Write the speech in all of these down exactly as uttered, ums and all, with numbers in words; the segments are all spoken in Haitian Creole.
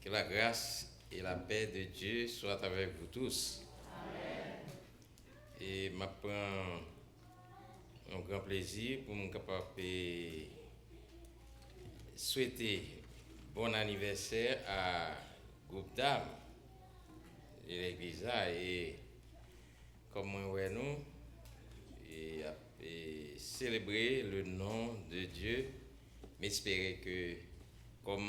Que la grâce et la paix de Dieu soient avec vous tous. E m ap pran yon gran plezi pou m kapab, e, swete bon anivèsè a gwoup dam de legliz la. E kòm mwen wè nou, e, ap, e, selebre le nom de Dieu, m espere ke, kòm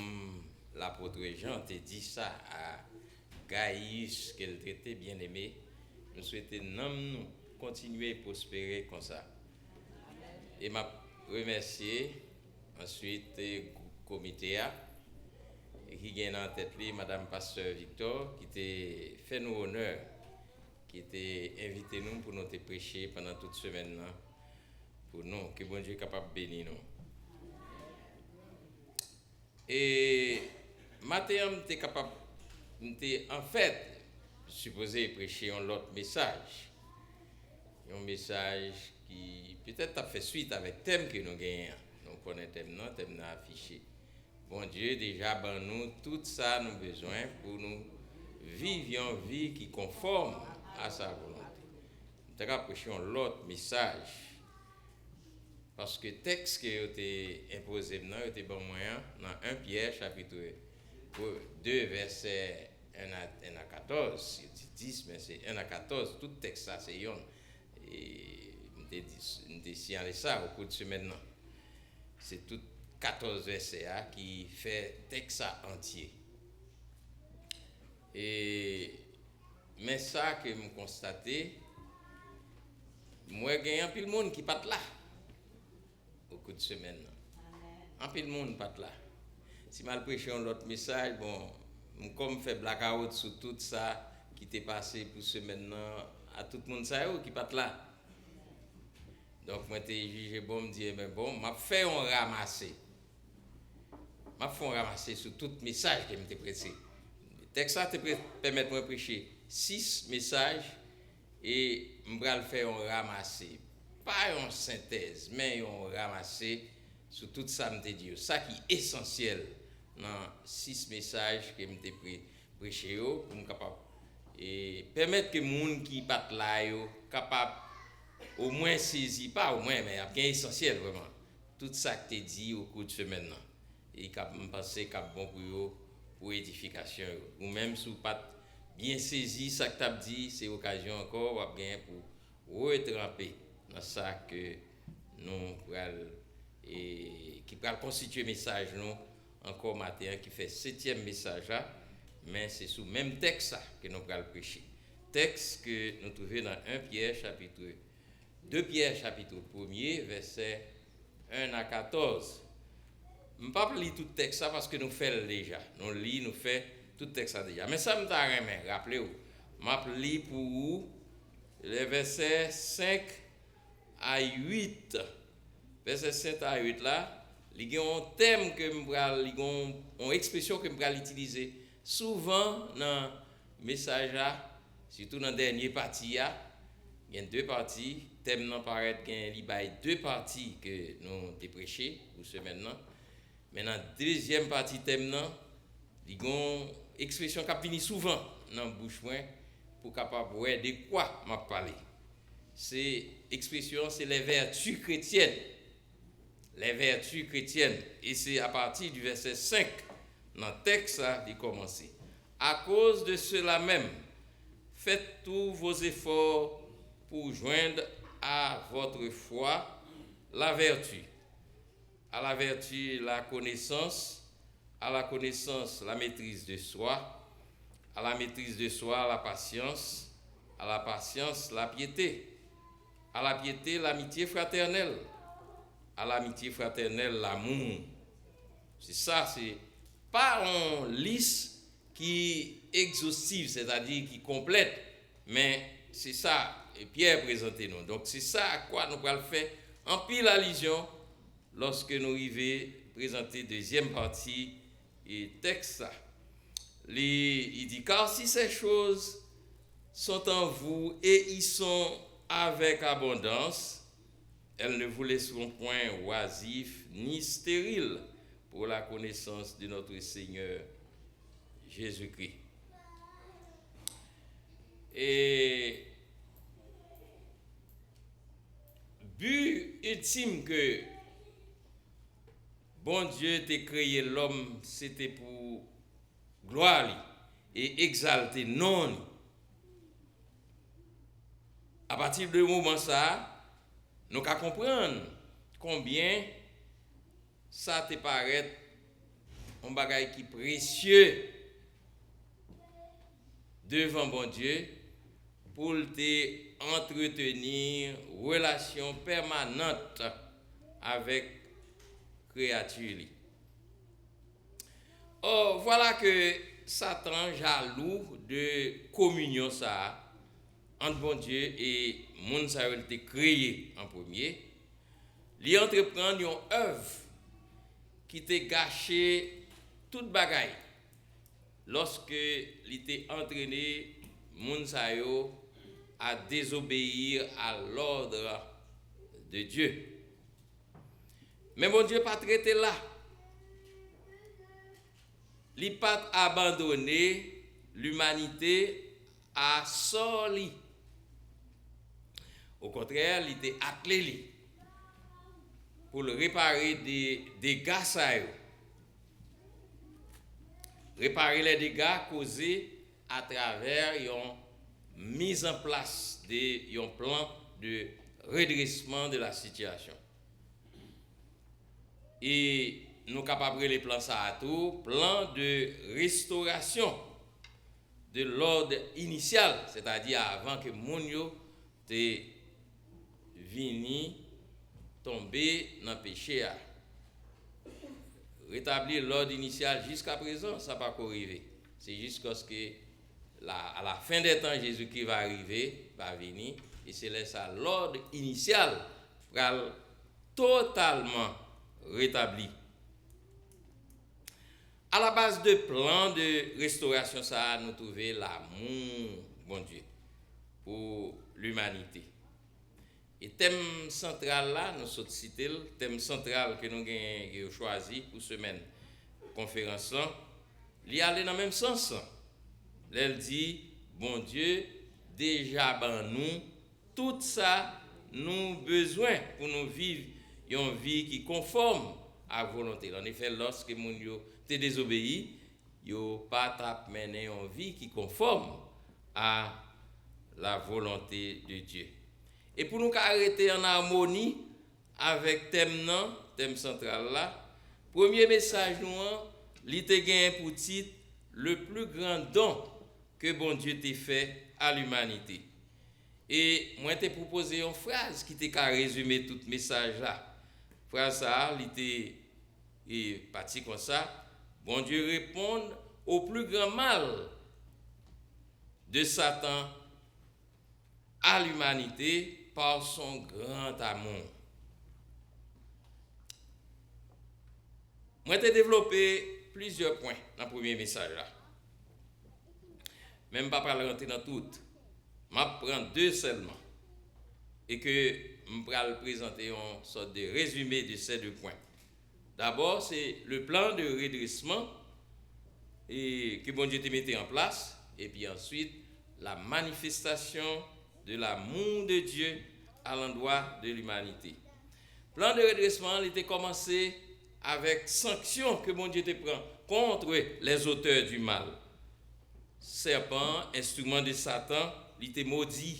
lapot Jan te di sa a Gayis, ke l te te byeneme, m swete nanm nou kontinye pwospere konsa. E m ap remèsye answit, e, gwoup komite a, e ki gen nan tèt li madanm pastè Victor, ki te fè nou onè, ki te envite nou pou nou te preche pandan tout semèn nan pou nou. Ke Bondye kapab beni nou. E maten an, m te kapab, m te, anfèt, sipoze preche yon lòt mesaj. Yon mesaj ki petèt t ap fè swit avèk tèm ke nou genyen an. Nou konnen tèm nan, tèm nan afiche. Bondye deja ban nou tout sa nou bezwen pou nou viv yon vi ki konfòm a sa volonte. M ta ka preche yon lòt mesaj, paske tèks ke yo te enpoze m nan, yo te ban mwen an, nan en Pyè chapit de, vèsè en a, en a katòz, yo di dis, men se en a katòz, tout tèks sa se yonn. E m te di, m te siyale sa o kou de semèn nan. Se tout katòz vèsè a ki fè tèks sa antye. E, men sa ke m konstate, m wè gen anpil moun ki pa t la o kou de semèn nan. Anpil moun pa t la. Si m al preche yon lòt mesaj, bon, m kòm fè blakawout sou tout sa ki te pase pou semèn nan a tout moun sa yo ki pa t la. Donk, mwen te jije bon, m di, enben, bon, m ap fè yon ramase. M ap fè yon ramase sou tout mesaj ke m te preche. Tèks la te pre-, pèmèt mwen preche sis mesaj, e m pral fè yon ramase. Pa yon sentèz, men yon ramase sou tout sa m te di yo. Sa ki esansyèl nan sis mesaj ke m te pre-, preche yo, pou m kapab, e, pèmèt ke moun ki pa t la yo kapab omwen sezi, pa omwen, men y ap gen esansyèl vrèman. Tout sa k te di o kou de semèn nan. E k ap, m panse k ap bon pou yo, pou edifikasyon yo. Ou menm, si w pa t byen sezi sa k t ap di, se okazyon ankò w ap genyen pou retranpe nan sa ke nou pral, e ki pral konstitye mesaj nou ankò maten an, ki fè setyèm mesaj la, men se sou menm tèks sa ke nou pral preche. Tèks ke nou twouve nan en Pyè chapit, de Pyè chapit premye, vèsè en a katòz. M p ap li tout tèks sa paske nou fè l deja. Nou li, nou fè tout tèks sa deja. Men sa m ta renmen raple w, m ap li pou ou lè vèsè senk a uit. Vèsè senk a uit la, li gen yon tèm ke m pral, li gen yon, yon ekspresyon ke m pral itilize souvan nan mesaj la, sitou nan dènye pati a. Gen de pati, tèm nan parèt gen, li bay de pati ke nou te preche pou semèn nan. Men nan dezyèm pati tèm nan, li gon ekspresyon k ap vini souvan nan bouch mwen pou kapab wè de kwa m ap pale. Se ekspresyon an, se les vertus chrétiennes. Les vertus chrétiennes. E se apati di vèsè senk nan tèks la li kòmanse. À cause de cela même, faites tous vos efforts pour joindre à votre foi la vertu, à la vertu la connaissance, à la connaissance la maîtrise de soi, à la maîtrise de soi la patience, à la patience la piété, à la piété l'amitié fraternelle, à l'amitié fraternelle l'amour. Se sa, se pa yon lis ki egzostiv, sètadi ki konplèt, men se sa Pyè prezante nou. Donk, se sa a kwa nou pral fè anpil alizyon lòske nou rive prezante dezyèm pati, e, tèks la. Li, li di, car si ces choses sont en vous et y sont avec abondance, elles ne vous laisseront point oisifs ni stériles pour la connaissance de notre Seigneur Jezikri. E bi iltim ke Bondye te kreye lòm, se te pou glwa li e egzalte non li. Apati de moman sa a, nou ka konprann konbyen sa te parèt yon bagay ki presye devan Bondye pou l te antreteni relasyon pèmanant avèk kreyati li. Ò, vwala ke Satan jalou de kominyon sa a ant Bondye e moun sa yo l te kreye an premye. Li antreprann yon èv ki te gache tout bagay lòske li te antrene moun sa yo à désobéir à l'ordre de Dieu. Men Bondye pa t rete la. Li pa t abandone limanite a sò li. Okontrè, li te atle li pou l repare de dega sa yo. Repare lè dega koze atravè yon mizanplas de yon plan de redresman de la sitiyasyon. E nou kapab rele plan sa a tou plan de restorasyon de lòd inisyal, sètadi avan ke moun yo te vini tonbe nan peche a. Retabli lòd inisyal jiska prezan, sa pako rive. Se jiskaske la, à la fin des temps, Jezikri va rive, va vini, e se lè sa lòd inisyal pral totalman retabli. À la base de plan de restorasyon sa a, nou twouve lamou Bondye pou limanite. E tèm santral la, nou sot site l, tèm santral ke nou genyen, ke yo chwazi pou semèn konferans lan, li ale nan menm sans lan. Lè l di, Bondye deja ban nou tout sa nou bezwen pou nou viv yon vi ki konfòm ak volonte l. Annefè, lòske moun yo te dezobeyi, yo pa t ap mennen yon vi ki konfòm a la volonte de Dye. E pou nou ka rete an amoni avèk tèm nan, tèm santral la, premye mesaj nou an, li te genyen pou tit Le plus grand don que Bondye te fè a limanite. E mwen te pwopoze yon fraz ki te ka rezime tout mesaj la. Fraz sa a, li te e pati konsa, Bondye reponn au plus grand mal de Satan à l'humanité par son grand amour. Mwen te devlope plizyè pwen nan premye mesaj la. Men m pa pral rantre nan tout. M ap pran de sèlman. E ke m pral prezante yon sòt de rezime de ces deux points. Dabò, se le plan de redrèsman e ke Bondye te mete an plas, epi answit, la manifestation de l'amour de Dieu à l'endroit de l'humanité. Plan de redrèsman an, li te kòmanse avèk sanksyon ke Bondye te pran contre les auteurs du mal. Sèpan an, enstriman de Satan, li te modi.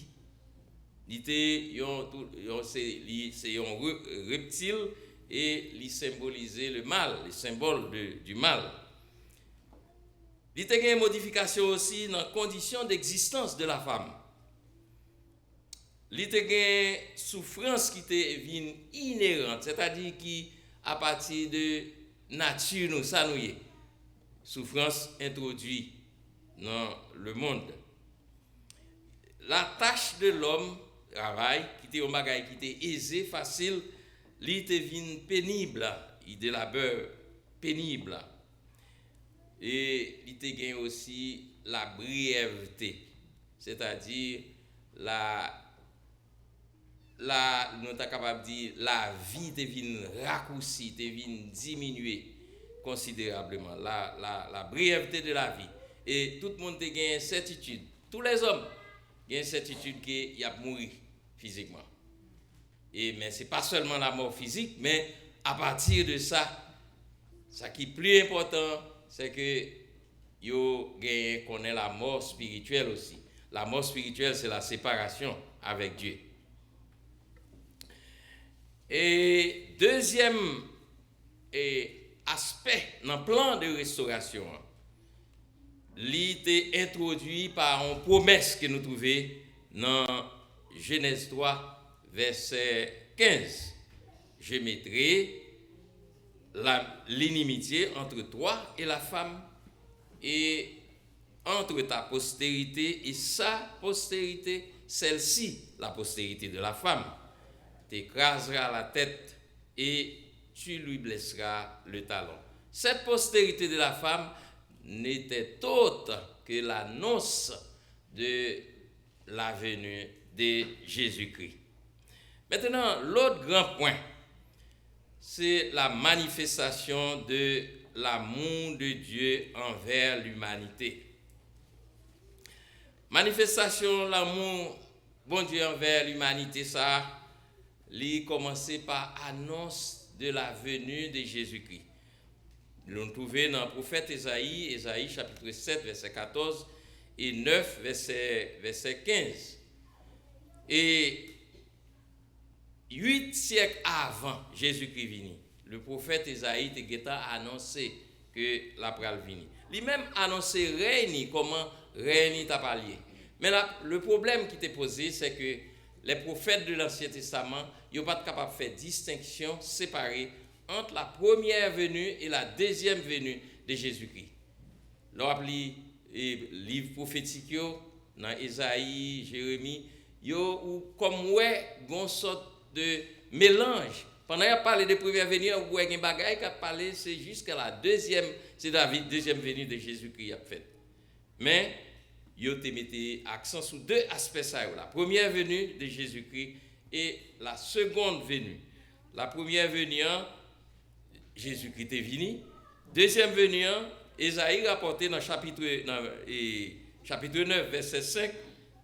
Li te yon, tou- yon se, li se yon re- reptil e li senbolize le mal, le symbole de, du mal. Li te gen modifikasyon osi nan condition d'existence de la femme. Li te gen soufrans ki te vin inerant, sètadi ki apati de nati nou, sa nou ye. Soufrans entwodui nan le monde. La tâche de l'homme, travay, ki te yon bagay ki te eze, fasil, li te vin pénible, de labeur pénible. E li te gen osi la brièveté, sètadi la la, nou ta kapab di, lavi te vin rakousi, te vin diminye konsiderableman. La, la, la brièveté de la vie. E tout moun te gen sètitid. Tous les hommes gen sètitid ke y ap mouri fizikman. E, men se pa sèlman lamò fizik, men apati de sa, sa ki pli enpòtan, se ke yo genyen konnen lamò espirityèl osi. Lamò espirityèl, se la séparation avec Dieu. E dezyèm e aspè nan plan de restorasyon an, li te entwodui pa yon pwomès ke nou twouve nan Jenèz twa, vèsè kenz. Je mettrai la, l'inimitié entre toi et la femme, et entre ta postérité et sa postérité, celle-ci, la postérité de la femme, t'écrasera la tête et tu lui blesseras le talon. Cette postérité de la femme n'était autre que l'annonce de la venue de Jésus-Christ. Maintenant, l'autre grand point, c'est la manifestation de l'amour de Dieu envers l'humanité. Manifestasyon lanmou Bondye anvè limanite sa a, li kòmanse pa anons de la venue de Jésus-Christ. Nou twouve nan pwofèt Ezayi, Ezayi chapit sèt, vèsè katòz, e nèf, vèsè, vèsè kenz. E uit syèk avan Jezikri vini, le pwofèt Ezayi te gentan anonse ke l ap pral vini. Li menm anonse rèy ni, kòman rèy ni t ap al ye. Men la, le pwoblèm ki te poze, se ke les prophètes de l'Ancien Testament, yo pa t kapab fè distenksyon, separe, entre la première venue et la deuxième venue de Jésus-Christ. Lè w ap li, e, liv pwofetik yo, nan Ezayi, Jeremi, yo, ou kòm wè, gon sòt de melanj. Pandan y ap pale de premyè veni an, ou wè gen bagay k ap pale, se jiska la dezyèm, se David, dezyèm veni de Jezikri y ap fèt. Men, yo te mete aksan sou de aspè sa yo, la première venue de Jésus-Christ et la seconde venue. La première venue an, Jezikri te vini. Dezyèm veni an, Ezayi rapòte nan chapit, nan, e, chapit nèf, vèsè senk,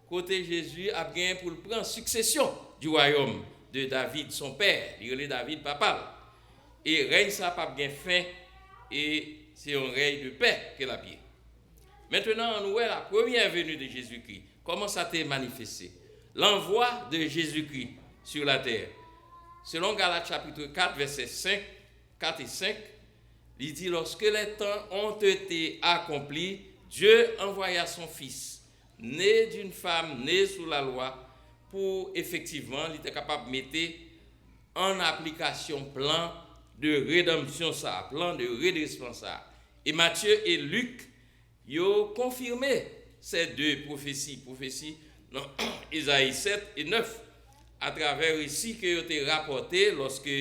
kote Jezi ap gen pou l pran succession du royaume de David, son père. Li rele David papa l. E rèy sa p ap gen fen, e se yon rèy de pè ke l ap ye. Maintenant, nou wè la première venue de Jésus-Christ. Kòman sa te manifeste? L'envoi de Jésus-Christ sur la terre. Selon Galat chapit kat, vèsè senk, kat e senk, li di, lorsque les temps ont été accomplis, Dieu envoya son Fils, né d'une femme née sous la loi, pou efektivman li te kapab mete an aplikasyon plan de redanmsyon sa, plan de redresman sa. E Matye e Lik, yo konfime se de pwofesi, pwofesi nan Ezayi sèt e nèf, atravè resi ke yo te rapòte lòske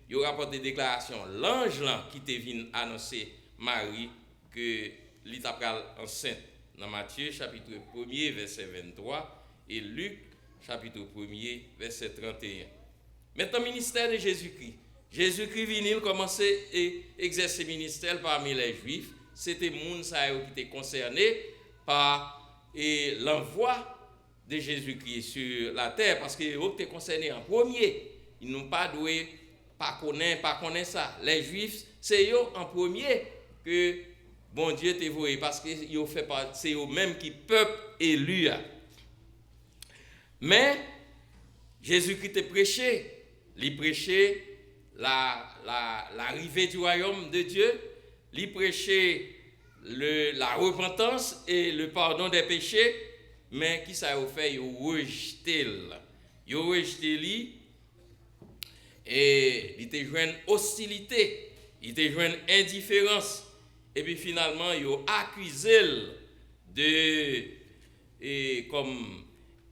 yo rapòte deklarasyon lanj lan ki te vin anonse Mari ke li ta pral ansent nan Matye chapit premye, vèsè venntwa, e Lik chapit premye, vèsè tranteyen. Mentnan ministè de Jezikri. Jezikri vini, l kòmanse e egzèse ministè l pami lè Jwif. Se te moun sa yo ki te konsène pa e lanvwa de Jezikri sur la terre, paske yo te konsène an premye. Nou pa dwe pa konnen, pa konnen sa. Lè Jwif, se yo an premye ke Bondye te voye, paske yo fè pa, se yo menm ki pèp eli a. Men, Jezikri te preche, li preche la, la, l'arrivée du royaume de Dieu, li preche le, la repentance et le pardon des péchés, men ki sa yo fè? Yo rejte l. Yo rejte li, e li te jwenn ostilite, li te jwenn endiferans, epi finalman yo akize l de, e, kòm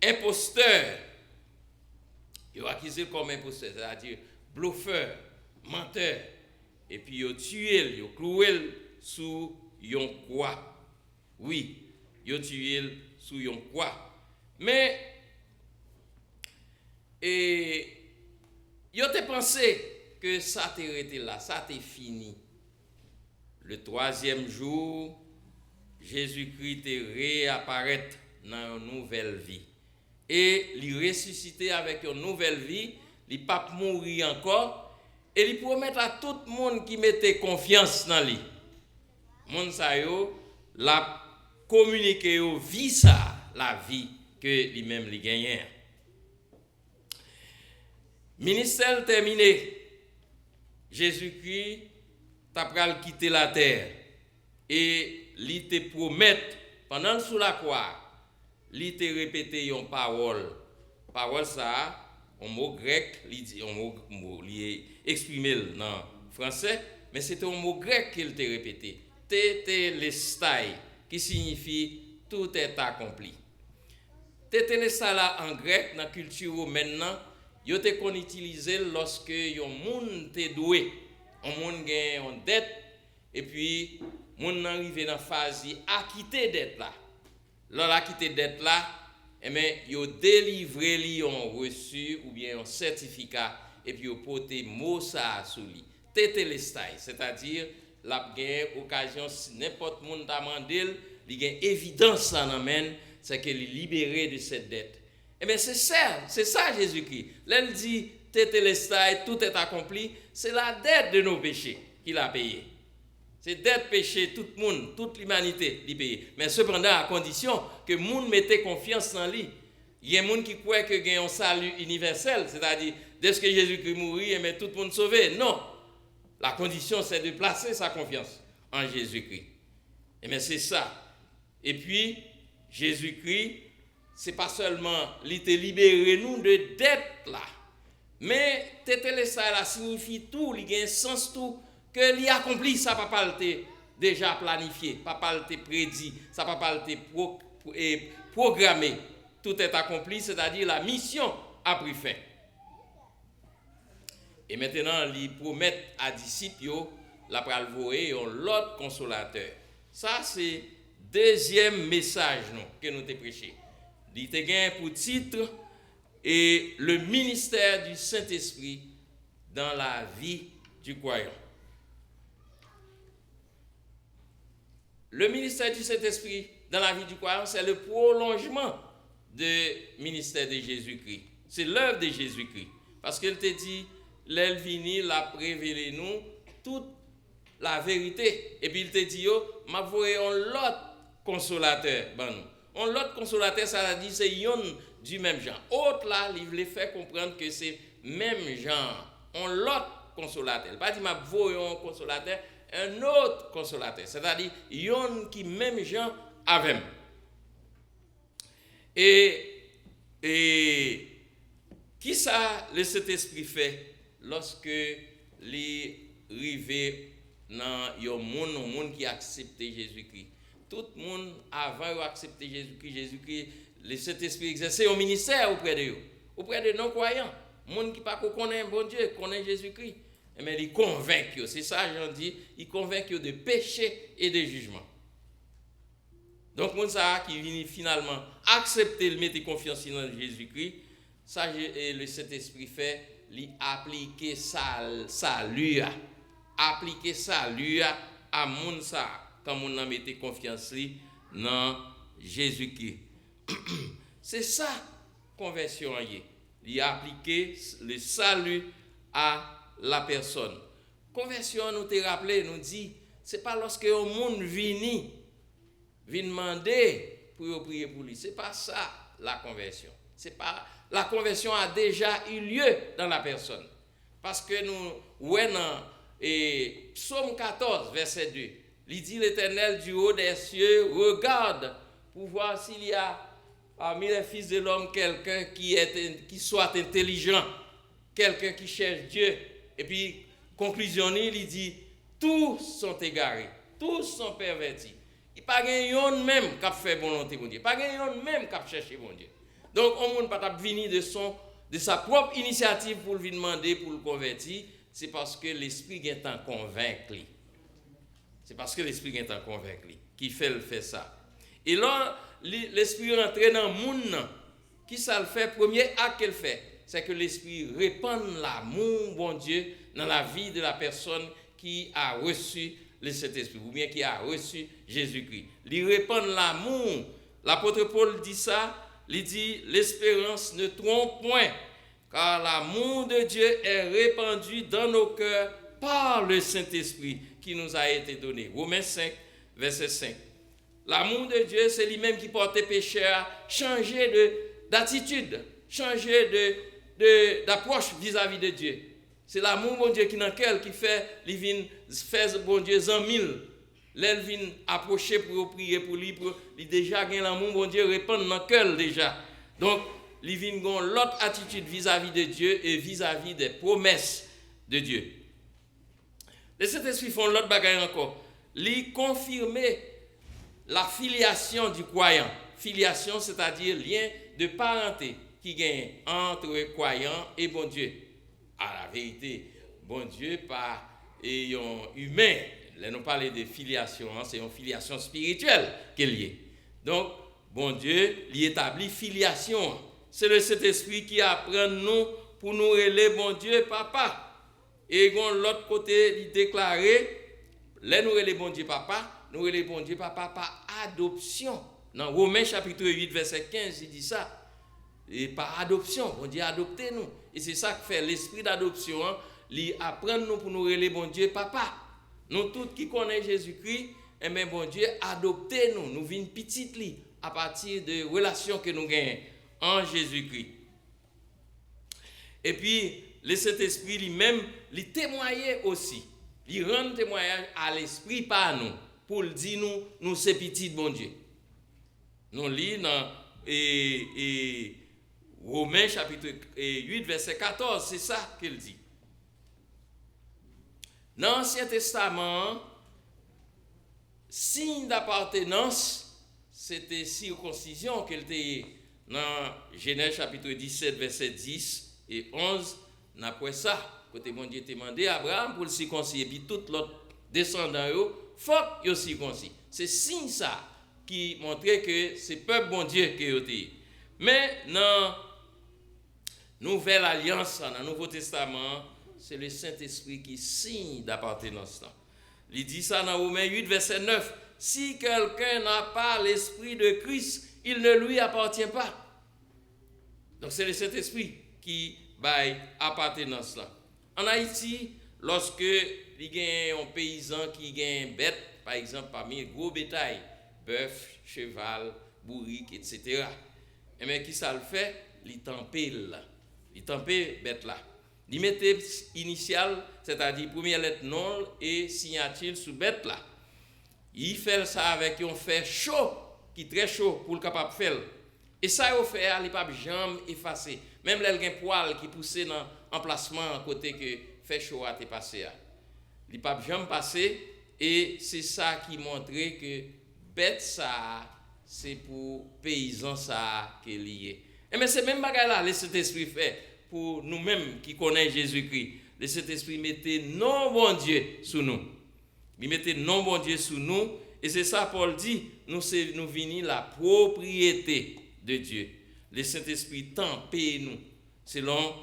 enpostè. Yo akize l kòm enpostè, sètadi blofè, mantè. Epi yo tiye l, yo klouwe l sou yon kwa. Wi, yo tiye l sou yon kwa. Men, e, yo te panse ke sa te rete la, sa te fini. Le troisième jour, Jezikri te reyaparèt nan yon nouvèl vi. E li resisite avèk yon nouvèl vi, li p ap mouri ankò, e li pwomèt a tout moun ki mete konfyans nan li, moun sa yo, l ap kominike yo vi sa, lavi ke li menm li genyen an. Ministè l tèmine. Jezikri ta pral kite latè e li te pwomèt, pandan l sou lakwa a, li te repete yon pawòl. Pawòl sa a, yon mo grèk, li di, yon mo, mo, li eksprime l nan fransè, men se te yon mo grèk ke l te repete, tetelestai, ki siyifi tout est accompli. Tetelestai la an grèk, nan kilti womèn nan, yo te konn itilize l lòske yon moun te dwe, yon moun gen yon dèt, epi moun nan rive nan faz li akite dèt la. Lè l akite dèt la, enben, yo delivre li yon resi oubyen yon sètifika, epi yo pote mo sa a sou li. Tetelestai, sètadi, l ap gen okazyon, si nenpòt moun ta mande l, li gen evidans la nan men l, sèke li libere de cette dette. Ebyen, se sa, se sa Jezikri. Lè l di, tetelestai, tout est accompli, c'est la dette de nos péchés qu'il a payé. Se dèt peche tout moun, tout limanite, li peye. Men sepandan, a kondisyon ke moun mete konfyans nan li. Gen moun ki kwè ke gen yon sali inivèsèl, sètadi, dèske Jezikri mouri, enben, tout moun sove. Non. La condition, c'est de placer sa confiance en Jésus-Christ. Enben, se sa. Epi, Jezikri, se pa sèlman li te libere nou de dèt la, men tetelestai la siyifi tou, li gen sans tou, ke li akonpli sa Papa l te deja planifye, Papa l te predi, sa Papa l te pwo-, e, pwograme. Tout est accompli, c'est-à-dire la mission a pris fin. E mentenan, li pwomèt a disip yo, l ap pral voye yon lòt konsolatè. Sa se dezyèm mesaj nou ke nou te preche. Li te gen pou tit, e, Le ministère du Saint-Esprit dans la vie du croyant. Le ministère du Saint-Esprit dans la vie du croyant, c'est le prolongement de ministère de Jésus-Christ. C'est l'œuvre de Jésus-Christ. Paske l te di, lè l vini, l ap revele nou tout la verite. Epi l te di yo, m ap voye yon lòt konsolatè ban nou. Yon lòt konsolatè, sa vle di se yonn di menm jan. Ot la, li vle fè konprann ke se menm jan an. Yon lòt konsolatè. Li pa di, m ap voye yon konsolatè, un autre consolateur. Sètadi, yonn ki menm jan avè m. E, e kisa Lesentespri fè lòske li rive nan yon moun, yon moun ki aksepte Jezikri? Tout moun, avan yo aksepte Jezikri, Jezikri, Lesentespri egzèse yon ministè oprè de yo, oprè de non-kwayan, moun ki pako konnen Bondye, konnen Jezikri. Enben, li konvenk yo. Se sa Jan di, li konvenk yo de peche e de jijman. Donk, moun sa a ki vini finalman aksepte l, mete konfyans li nan Jezikri, sa Je-, e, Lesentespri fè, li aplike sal-, sali a. Aplike sali a a moun sa a, kan moun nan mete konfyans li nan Jezikri. Se sa konvèsyon an ye. Li aplike le salut à la personne. Konvèsyon an, nou te raple, nou di, se pa lòske yon moun vini, vin mande pou yo priye pou li. Se pa sa, la conversion. Se pa, la conversion a déjà eu lieu dans la personne. Paske nou wè nan, e, Psaume quatorze, verset deux, li di, L'Éternel du haut des cieux regarde pour voir s'il y a parmi les fils de l'homme quelqu'un qui est, qui soit intelligent, quelqu'un qui cherche Dieu. Epi, konklizyon li, li di, tous sont égarés, tous sont pervertis. Pa gen yonn menm k ap fè volonte Bondye. Pa gen yonn menm k ap chèche Bondye. Donk, yon moun pa t ap vini de son, de sa pwòp inisyativ pou l vin mande pou l konvèti, se paske Lespri gentan konvenk li. Se paske Lespri gentan konvenk li ki fè l fè sa. E lè li, Lespri rantre nan moun nan, ki sa l fè? Premye ak ke l fè, se ke Lespri repann lamou Bondye nan lavi de la personne qui a reçu le Saint-Esprit, ou bien qui a reçu Jésus-Christ. Li repann lanmou. Lapot Pòl di sa, li di, l'espérance ne trompe point, car l'amour de Dieu est répandu dans nos cœurs par le Saint-Esprit qui nous a été donné. Romains cinq, verset cinq. L'amour de Dieu, se li menm ki pote pechè a chanje de, d'atitid, chanje de, de, d'apwòch vizavi de Dye. Se lanmou Bondye ki nan kè l ki fè li vin fè Bondye zanmi l. Lè l vin apwoche pou yo priye pou li, pou, li deja gen lanmou Bondye repann nan kè l deja. Donk, li vin gen yon lòt atitid vizavi de Dye e vizavi de pwomès de Dye. Le Sentespri fè yon lòt bagay ankò. Li konfime la filiation du croyant. Filiation, sètadi lyen de parante ki genyen ant kwayan e Bondye. A la verite, Bondye pa e yon imen. Lè nou pale de filiasyon an, se yon filiasyon espirityèl ke l ye. Donk, Bondye, li etabli filiasyon an. Se le Sentespri ki aprann nou pou nou rele Bondye Papa. E gon lòt kote li deklare, lè nou rele Bondye Papa, nou rele Bondye Papa pa adopsyon. Nan Women chapit uit, vèsè kenz, li di sa. E pa adopsyon, Bondye adopte nou. E se sa k fè lespri dadopsyon an, li aprann nou pou nou rele Bondye Papa. Nou tout ki konnen Jezikri, enben Bondye adopte nou, nou vin pitit li apati de relasyon ke nou genyen an Jezikri. Epi, le Sentespri li menm, li temwaye osi. Li rann temwayaj a lespri pa nou, pou l di nou, nou se pitit Bondye. Nou li nan, e, e, Women chapit, e, uit, vèsè katòz, se sa ke l di. Nan Ansyen Testaman an, siy dapatenans, se te sikonsizyon ke l te ye. Nan Jenèz chapit disèt, vèsè dis e onz, n ap wè sa, kote Bondye te mande Abraram pou l sikonsi, epi tout lòt desandan yo, fòk yo sikonsi. Se siy sa ki montre ke se pèp Bondye ke yo te ye. Men nan Nouvèl Alyans la, nan Nouvo Testaman an, se le Sentespri ki siy dapatenans lan. Li di sa nan Women uit, vèsè nèf, si quelqu'un n'a pas l'esprit de Christ, il ne lui appartient pas. Donk, se le Sentespri ki bay apatenans lan. Ann Ayiti, lòske li gen yon peyizan ki gen bèt, pa egzanp, pami gwo betay, bèf, cheval, bourik, etsetera. Enben, kisa l fè? Li tanpe l. Li tanpe bèt la. Li mete inisyal, sètadi premyè lèt non l e siyati l sou bèt la. Li fè l sa avèk yon fè cho, ki trè cho, pou l kapab fè l. E sa yo fè a, li p ap janm efase. Menm lè l gen pwal ki pouse nan anplasman an kote ke fè cho a te pase a, li p ap janm pase, e se sa ki montre ke bèt sa a, se pou peyizan sa a ke li ye. Enben, se menm bagay la, le Sentespri fè pou nou menm ki konnen Jezikri. Le Sentespri mete non Bondye sou nou. Li mete non Bondye sou nou, e se sa Pòl di, nou se, nou vini la pwopriyete de Dye. Le Sentespri tanpe nou, selon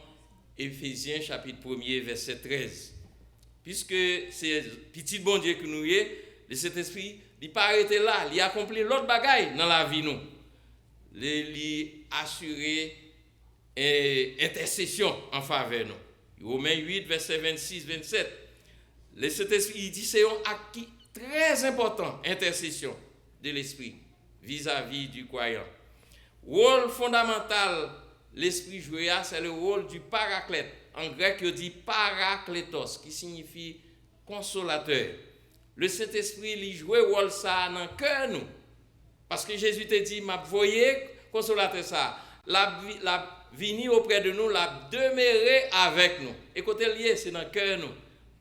Efezyen chapit premye, vèsè trèz. Piske se pitit Bondye ke nou ye, le Sentespri, li pa rete la, li akonpli lòt bagay nan lavi nou. Li, li asire, e, entèsesyon an favè nou. Women uit, vèsè vennsis, vennsèt. Le Sentespri, li di se yon ak ki trè enpòtan, entèsesyon de Lespri vizavi di kwayan. Wòl fondamantal Lespri jwe a, se le wòl di paraklèt. An grèk, yo di parakletos, ki siyifi konsolatè. Le Sentespri, li jwe wòl sa a nan kè nou. Paske Jezi te di, "M ap voye Konsolatè sa a. L ap vi-, l ap vini oprè de nou, l ap demere avèk nou." E kote l ye? Se nan kè nou.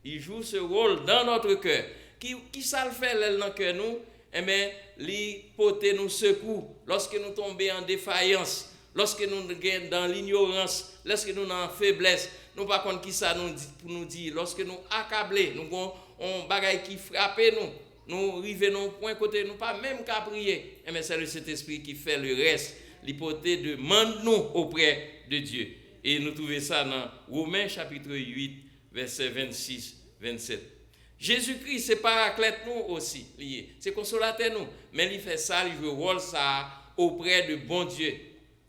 Il joue ce rôle dans notre cœur. Ki, ki sa l fè lè l nan kè nou? Enben, li pote nou sekou. Lòske nou tonbe an defayans, lòske nou gen dan linyorans, lòske nou nan feblès, nou pa konn ki sa nou di, pou nou di, lòske nou akable, nou gon yon bagay ki frape nou, nou rive nan yon pwen kote nou pa menm ka priye, enben, se le Sentespri ki fè le rès. Li pote demann nou oprè de Dye. E nou twouve sa nan Women chapit uit, vèsè vennsis, vennsèt. Jezikri se paraklèt nou osi, li ye. Se konsolatè nou. Men li fè sa, li jwe wòl sa a oprè de Bondye.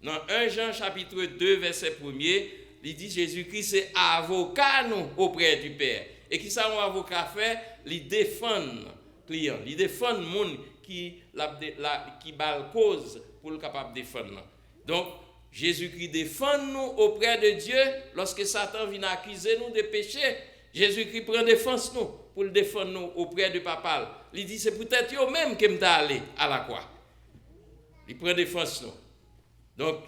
Nan en Jan chapit de vèsè premye, li di Jezikri se avoka nou oprè di Pè. E kisa yon avoka fè? Li defann kliyan, li defann moun ki l ap de, la, ki ba l koz pou l kapab defann nan. Donk, Jezikri defann nou oprè de Dye lòske Satan vin akize nou de peche. Jezikri pran defans nou pou l defann nou oprè de Papa l. Li di, se poutèt yo menm ke m ta ale alakwa. Li pran defans nou. Donk,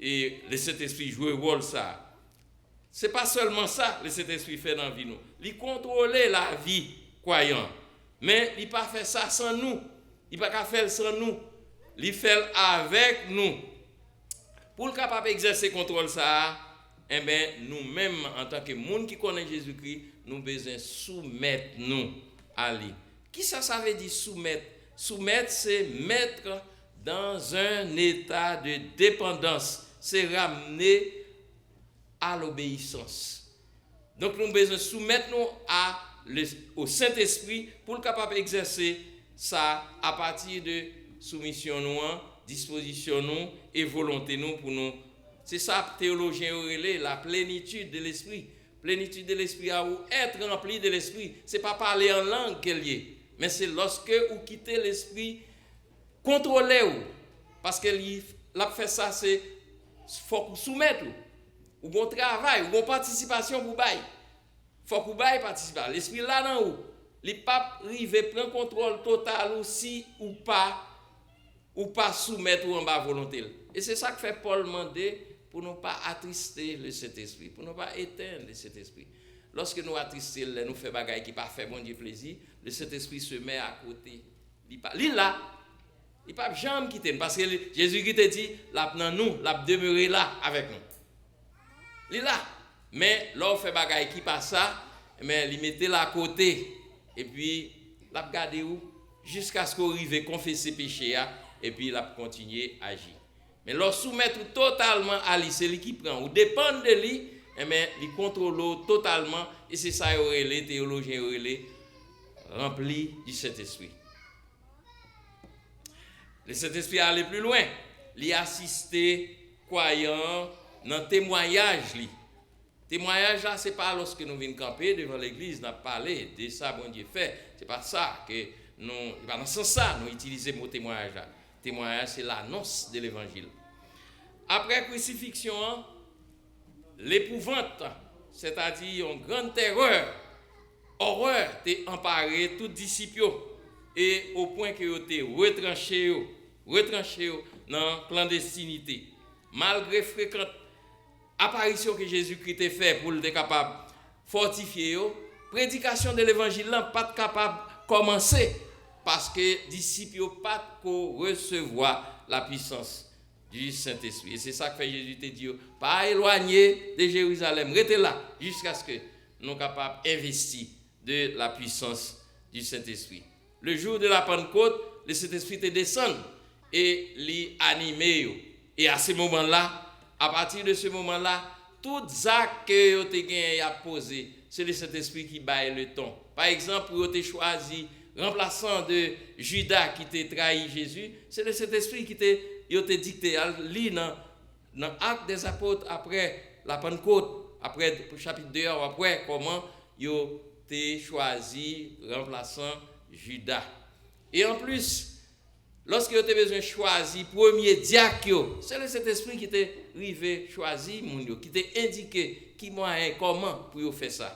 e Lesentespri jwe wòl sa a. Se pa sèlman sa Lesentespri fè nan vi nou. Li kontwole lavi kwayan. Men li pa fè sa san nou. Li pa ka fè l san nou. Li fè l avèk nou. Pou l kapab egzèse kontwòl sa a, enben, nou menm, antanke moun ki konnen Jezikri, nou bezwen soumèt nou a li. Kisa sa vle di soumèt? Soumèt, se mettre dans un état de dépendance, se ramener à l'obéissance. Donk, nou bezwen soumèt nou a le, au Saint-Esprit pou l kapab egzèse sa apati de soumisyon nou an, dispozisyon nou e volonte nou pou nou. Se sa teyolojyen yo rele la plénitude de l'esprit. Plénitude de l'esprit a ou être rempli de l'esprit. Se pa pale an lang ke l ye, men se lòske ou kite Lespri kontwole w. Paske li, l ap fè sa, se fòk ou soumèt ou. Ou gon travay, ou gon patisipasyon pou bay. Fòk ou bay patisipasyon. Lespri la nan ou. Li p ap rive pran kontwòl total ou si ou pa, ou pa soumèt ou anba volonte l. E se sa k fè Pòl mande pou nou pa atriste Lesentespri, pou nou pa etenn Lesentespri. Lòske nou atriste l, lè nou fè bagay ki pa fè Bondye plezi, Lesentespri se mèt akote. Li pa, li la. Li p ap janm kite n, paske li, Jezikri te di, l ap nan nou, l ap demere la avèk nou. Li la. Men, lè w fè bagay ki pa sa, men li mete l akote, epi l ap gade w jiskaske w rive konfese peche a, epi l ap kontinye aji. Men lè w soumèt ou totalman a li, se li ki pran, ou depann de li, enben, li kontwole w totalman, e se sa yo rele, teyolojyen yo rele, rempli du Saint-Esprit. Lesentespri ale pli lwen. Li asiste kwayan an nan temwayaj li. Temwayaj la, se pa lòske nou vin kanpe devan legliz, n ap pale de sa Bondye fè. Se pa sa ke nou, se pa nan sans sa nou itilize mo temwayaj la. Temwayaj, se lanons de levanjil. Apre krisifiksyon an, lepouvant, sètadi yon grann tèrè, orè te anpare tout disip yo, e o pwen ke yo te retranche yo, retranche yo nan klandestinite. Malgre frekant aparisyon ke Jezikri te fè pou l te kapab fòtifye yo, predikasyon de levanjil lan pa t kapab kòmanse, paske disip yo pa t ko resevwa lapwisans du Saint-Esprit. E se sa k fè Jezi te di yo, pa elwanye de Jerizalèm, rete la, jiskaske nou kapab envesti de la puissance du Saint-Esprit. Le jour de la Pentecôte, le Saint-Esprit te desann e li anime yo. E a se moman la, a pati de se moman la, tout zak ke yo te genyen y ap poze, se le Saint-Esprit ki bay le ton. Pa egzanp, pou yo te chwazi ranplasan de Jida ki te trayi Jezi, se le Saint-Esprit ki te, yo te dikte. Al li nan, nan Actes des Apôtres, apre la Pentecôte, apre chapit de a, w ap wè kòman yo te chwazi ranplasan Jida. E anplis, lòske yo te bezwen chwazi premye dyak yo, se le Sentespri ki te rive chwazi moun yo, ki te endike ki mwayen, kòman pou yo fè sa.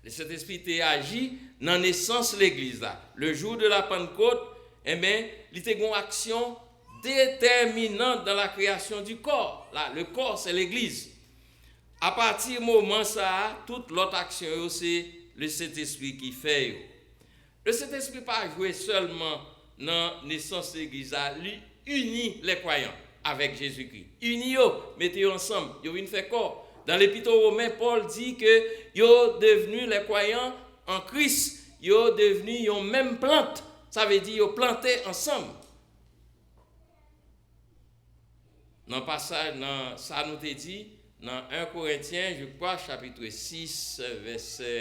Le Sentespri te aji nan nesans legliz la. Le jour de la Pentecôte, enben, li te gen yon aksyon déterminante dans la création du corps. La, le corps, c'est l'église. Apati moman sa a, tout lòt aksyon yo, se le Sentespri ki fè yo. Le Sentespri pa jwe sèlman nan nesans legliz la, li ini lè kwayan avèk Jezikri. Ini yo, mete yo ansanm, yo vin fè kò. Dan Lepit o Women, Pòl di ke yo devni, lè kwayan an Kris, yo devni yon menm plant. Sa vle di yo plante ansanm. Nan pasaj, nan sa nou te di, nan en Korentyen, je crois, chapitre six, vèsè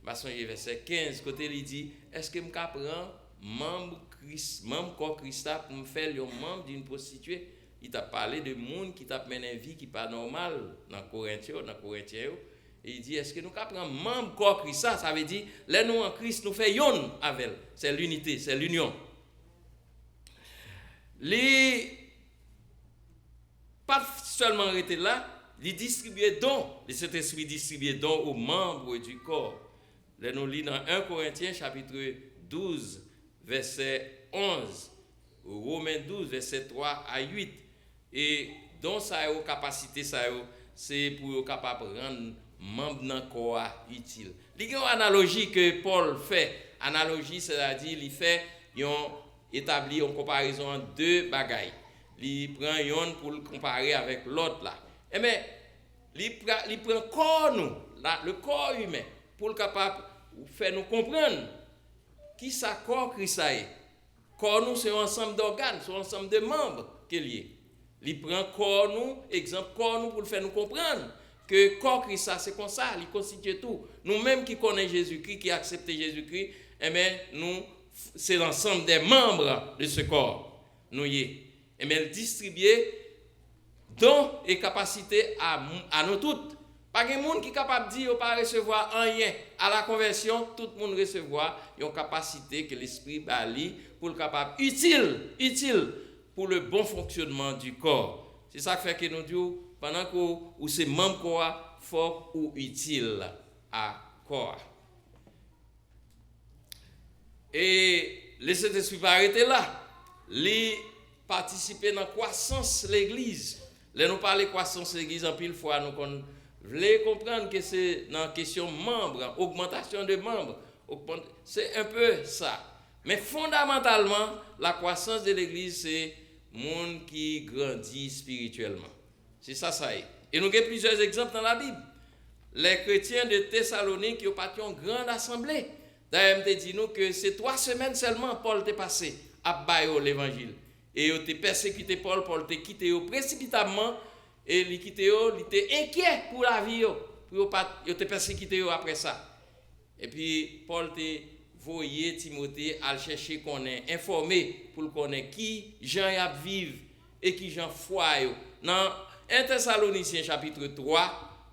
Pa sonje vèsè kenz, kote li di, èske m ka pran manm Kris, manm kò Kris la pou m fè l yon manm d'une prostituée? Li t ap pale de moun ki t ap mennen vi ki pa nòmal nan Korent yo, nan Korentyen yo. E li di, èske nou ka pran manm kò Kris la? Sa vle di, lè nou an Kris, nou fè yonn avè l. C'est l'unité, c'est l'union. Li pa sèlman rete la, li distribye don. Le Saint-Esprit distribue don aux membres du corps. Lè nou li nan en Korentyen chapit douz, vèsè onz, Women douz, vèsè twa a uit, e don sa yo, kapasite sa yo, se pou yo kapab rann manm nan kò a itil. Li gen yon analoji ke Pòl fè. Analoji, sètadi li fè yon, etabli yon konparezon ant de bagay. Li pran yonn pou l konpare avèk lòt la. Enben, li, pra, li pran kò nou, la, le corps humain, pou l kapab fè nou konprann kisa kò Kris la ye. Kò nou se yon ansanm dògàn, se yon ansanm de manm ke l ye. Li pran kò nou, egzanp kò nou, pou l fè nou konprann ke kò Kris la se konsa li konstitye tou. Nou menm ki konnen Jezikri, ki aksepte Jezikri, enben, nou, c'est l'ensemble des membres de ce corps nou ye. Enben, l distribye don e kapasite a, a nou tout. Pa gen moun ki kapab di yo pa resevwa anyen. A la konvèsyon, tout moun resevwa yon kapasite ke Lespri ba li pou l kapab itil, itil pour le bon fonctionnement du corps. Se sa k fè ke nou di w, pandan ke w, ou se manm kò a, fòk ou itil a kò a. E Lesentespri pa rete la. Li patisipe nan kwasans legliz. Lè nou pale kwasans legliz, anpil fwa nou konn vle konprann ke se nan kesyon manm, ogmantasyon de manm, ogmant-, se un peu sa. Men fondamantalman, la croissance de legliz se moun ki grandi espirityèlman. Se sa sa ye. E nou gen plizyè egzanp nan Labib. Lè kretyen de Tesalonik yo pa t yon gran asanble. Dayè, m te di nou ke se twa semèn sèlman Pòl te pase ap ba yo levanjil. E yo te pèsekite Pòl, Pòl te kite yo presipitamman, e li kite yo, li te enkyè pou lavi yo, pou yo pa, yo te pèsekite yo apre sa. Epi Pòl te voye Timote al chèche konnen, enfòme, pou l konnen ki jan y ap viv e ki jan fwa yo. Nan en Tesalonisyen chapit twa,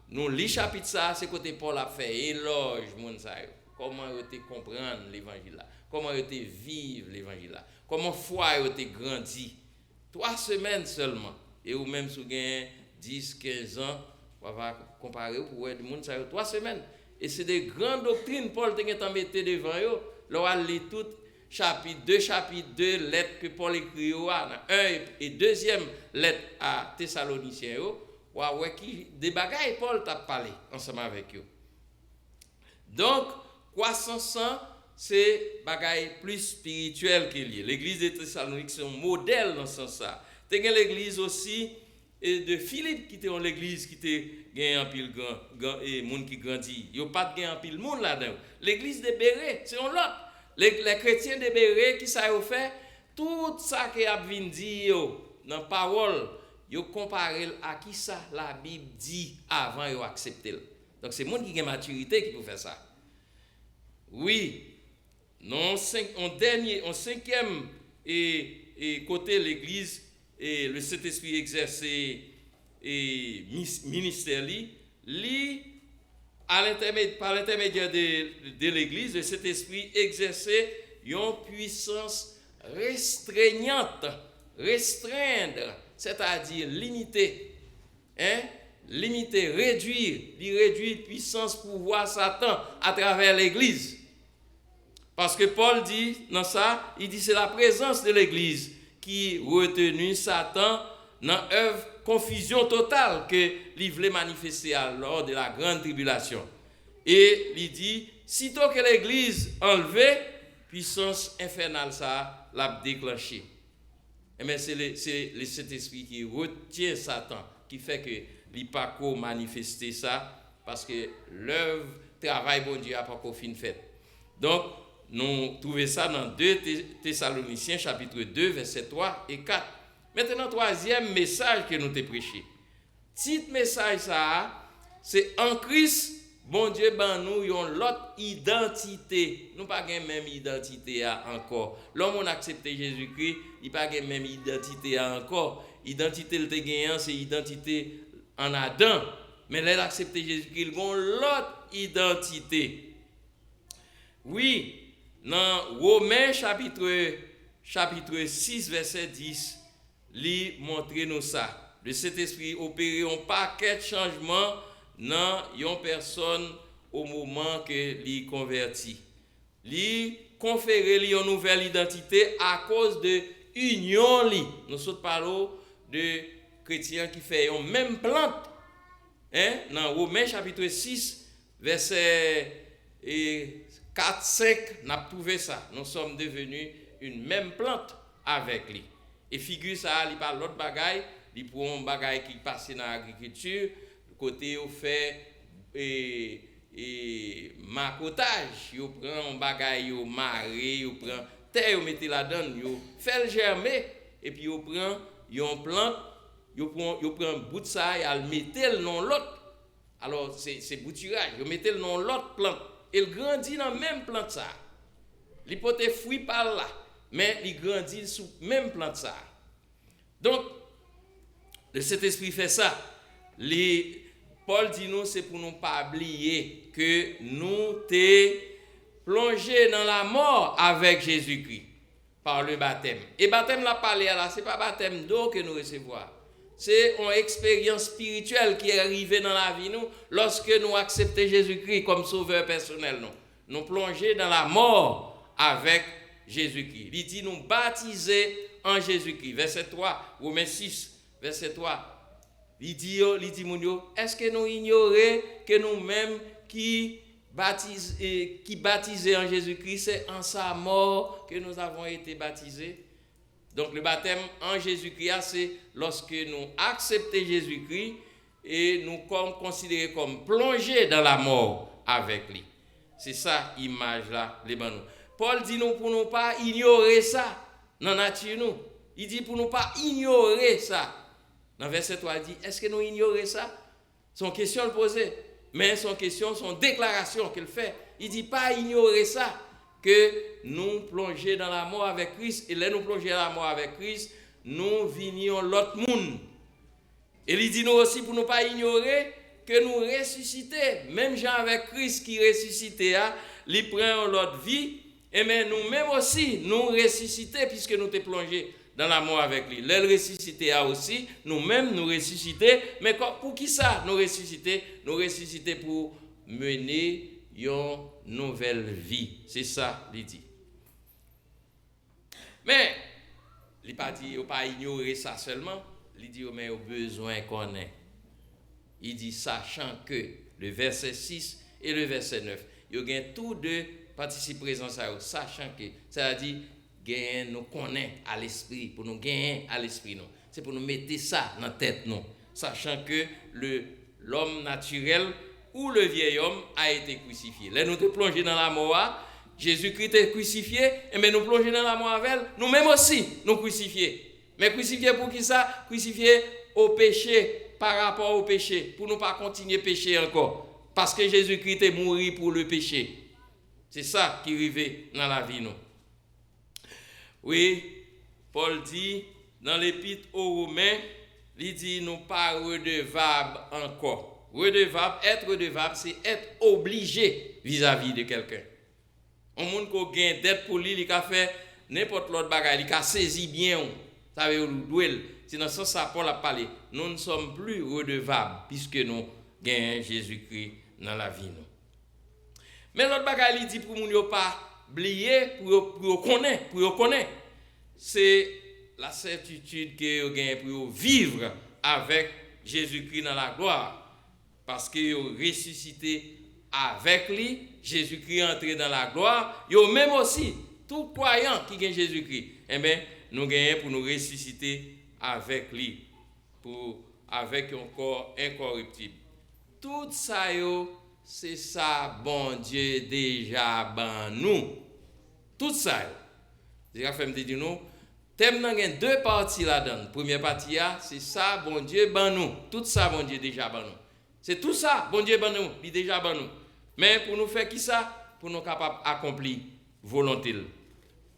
nou li chapit sa a, se kote Pòl ap fè elòj moun sa yo. Kòman yo te konprann levanjil la? Kòman yo te viv levanjil la? Kòman fwa yo te grandi? Twa semèn sèlman. E ou menm, si w genyen dis, kenz an, w ava konpare w pou w wè moun sa yo twa semèn. E se de gran doktrin Pòl te gentan mete devan yo. Lè w al li tout chapit, de chapit, de lèt ke Pòl ekri yo a, nan en e, e dezyèm lèt a Tesalonisyen yo, w a wè ki de bagay Pòl t ap pale ansanm avèk yo. Donk, kwasans lan, se bagay plis espirityèl ke l ye. Legliz de Tesalonik se yon modèl nan sans sa. Te gen legliz osi, e, de Filip, ki te yon legliz ki te gen anpil gran, gran, e, moun ki grandi. Yo pa t gen anpil moun ladan yo. Legliz de Bere, se yon lòt. Le, lè kretyen de Bere, ki sa yo fè? Tout sa ke y ap vin di yo nan pawòl, yo konpare l a ki sa Labib di avan yo aksepte l. Donk, se moun ki gen matirite ki pou fè sa. Wi, nan yon senk, yon dènye, yon senkyèm, e, e kote legliz, e le Sentespri egzèse, e mis-, ministè li, li, a lentèmed-, pa lentèmedyè de, de legliz, le Sentespri egzèse yon pwisans restrenyant, restreindre, sètadi limite, en, limite, redwi, li redwi pwisans pouvwa Satan atravè legliz. Paske Pòl di nan sa, li di se la prezans de legliz ki reteni Satan nan èv konfizyon total ke li vle manifeste a lò de la grande tribulation. E li di, sito ke legliz anlve, pwisans enfènal sa a, l ap deklanche. Enben, se le, se le Sentespri ki retyen Satan, ki fè ke li pa ko manifeste sa, paske lèv travay Bondye a pa ko fin fèt. Donk, nou twouve sa nan de Te-, Tesalonisyen, chapit de, vèsè twa e kat. Mentnan, twazyèm mesaj ke nou te preche. Tit mesaj sa a, se An Kris, Bondye ban nou yon lòt idantite. Nou pa gen menm idantite a ankò. Lè yon moun aksepte Jezikri, li pa gen menm idantite a ankò. Idantite l te genyen an, se idantite ann Adan. Men lè l aksepte Jezikri, l gen yon lòt idantite. Wi, nan Women chapit, chapit sis, vèsè dis, li montre nou sa. Le Sentespri opere yon pakèt chanjman nan yon pèsòn o moman ke li konvèti. Li konfere li yon nouvèl idantite akoz de inyon li. Nou sot pale w de kretyen ki fè yon menm plant. Hein? Nan Women chapit sis, vèsè e, kat, senk, n ap twouve sa. Nous sommes devenus une même plante avec lui. E figi sa a, li pa lòt bagay, li pou yon bagay ki pase nan agrikilti, kote yo fè e, e, makotaj, yo pran yon bagay, yo mare, yo pran tè, yo mete ladan l, yo fè l jèmen, epi yo pran yon plant, yo pran, yo pran bout sa a, y al mete l nan lòt. Alò, se, se boutiraj. Yo mete l nan yon lòt plant. E l grandi nan menm plant sa a. Li pote fwi pa l la, men li grandi sou menm plant sa a. Donk, le Sentespri fè sa. Li, Pòl di nou se pou nou pa bliye ke nou te plonje nan lamò avèk Jezikri. Par le baptême. E batèm l ap pale a la, se pa batèm dlo ke nou resevwa. Se yon eksperyans espirityèl ki rive nan lavi nou lòske nou aksepte Jezikri kòm Sovè pèsonèl nou. Nou plonje nan lamò avèk Jezikri. Li di nou batize an Jezikri. Vèsè twa, Women sis, vèsè twa. Li di yo, li di moun yo, èske nou inyore ke nou menm ki batize, ki batize an Jezikri, se an sa mò ke nous avons été baptisés? Donk, le baptême en Jésus-Christ a, se lòske nou aksepte Jezikri e nou kòm, konsidere kòm plonje dan lamò avèk li. Se sa imaj la li ban nou. Pòl di nou pou nou pa inyore sa nan nati nou. Li di pou nou pa inyore sa. Nan vèsè twa, li di, èske nou inyore sa? Se yon kesyon l poze, men se yon kesyon, se yon deklarasyon ke l fè. Li di, pa inyore sa, ke nou plonje nan lamò avèk Kris, e lè nou plonje nan lamò avèk Kris, nou vini yon lòt moun. E li di nou osi pou nou pa inyore ke nou resisite, menm jan avèk Kris ki resisite a, li pran yon lòt vi, enben nou menm osi, nou resisite piske nou te plonje dan lamò avèk li. Lè l resisite a osi, nou menm nou resisite. Men kò-, poukisa nou resisite? Nou resisite pou mennen yon nouvèl vi. Se sa li di. Men, li pa di yo pa inyore sa sèlman. Li di yo, men yo bezwen konnen. Li di, sachant que, le verset six et le verset neuf, yo gen tou de patisip prezan sa yo, sachant que, sètadi, genyen nou konnen a lespri, pou nou genyen a lespri nou. Se pou nou mete sa nan tèt nou. Sachant que le, l'homme naturel ou le vieil homme a été crucifié. Lè nou te plonje nan lamò a, Jezikri te krisifye, enben nou plonje nan lamò avè l, nou menm osi, nou krisifye. Men krisifye pou ki sa? Krisifye o peche, pa rapò o peche, pou nou pa kontinye peche ankò. Paske Jezikri te mouri pou le peche. Se sa ki rive nan lavi nou. Wi, Pòl di nan lepit o Women, li di nou pa redevab ankò. Redevab, être redevable, se être obligé vis-à-vis de quelqu'un. Yon moun ke w gen dèt pou li, li ka fè nenpòt lòt bagay, li ka sezi byen w. Sa vle di ou dwe l. Se nan sans sa Pòl ap pale. Nous ne sommes plus redevables, puisque nou genyen Jezikri nan lavi nou. Men lòt bagay li di pou moun yo pa bliye, pou yo, pou yo konnen, pou yo konnen. Se la sètitid ke yo genyen pou yo viv avèk Jezikri nan laglwa. Paske yo resisite avèk li, Jezikri antre nan laglwa, yo menm osi, tout kwayan ki gen Jezikri, enben, nou genyen pou nou resisite avèk li, pou, avèk yon kò enkòriptib. Tout sa yo, se sa Bondye deja ban nou. Tout sa yo. Se sa k fè m te di nou, tèm nan gen de pati ladan l. Premyè pati a, se sa Bondye ban nou. Tout sa Bondye deja ban nou. Se tou sa Bondye ban nou, li deja ban nou. Men pou nou fè kisa? Pou nou kapab akonpli volonte l.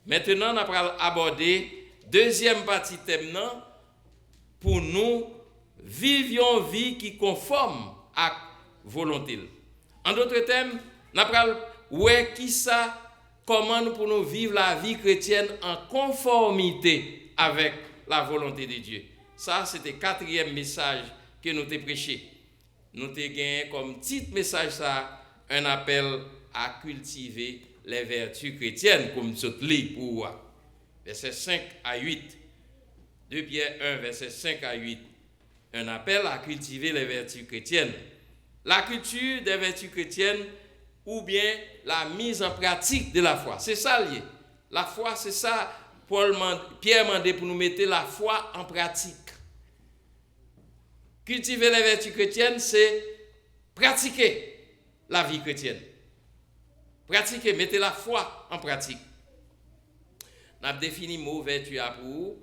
Mentenan, n ap pral abòde dezyèm pati tèm nan, pou nou viv yon vi ki konfòm ak volonte l. An dòt tèm, n ap pral wè kisa, kòman nou pou nou viv lavi kretyèn an konfòmite avèk la volonte de Dye. Sa, se te katriyèm mesaj ke nou te preche. Nou te genyen kòm tit mesaj sa a, Un appel à cultiver les vertus chrétiennes, pou m sot li pou ou a. Vèsè senk a uit. De Pyè en, vèsè senk a uit. Un appel à cultiver les vertus chrétiennes. La culture des vertus chrétiennes, oubyen la mise en pratique de la foi. Se sa l ye. Lafwa, se sa Pòl mande, Pyè mande pou nou mete lafwa an pratik. Cultiver les vertus chrétiennes, se pratike lavi kretyèn. Pratike, mete lafwa an pratik. N ap defini mo vèti a pou ou.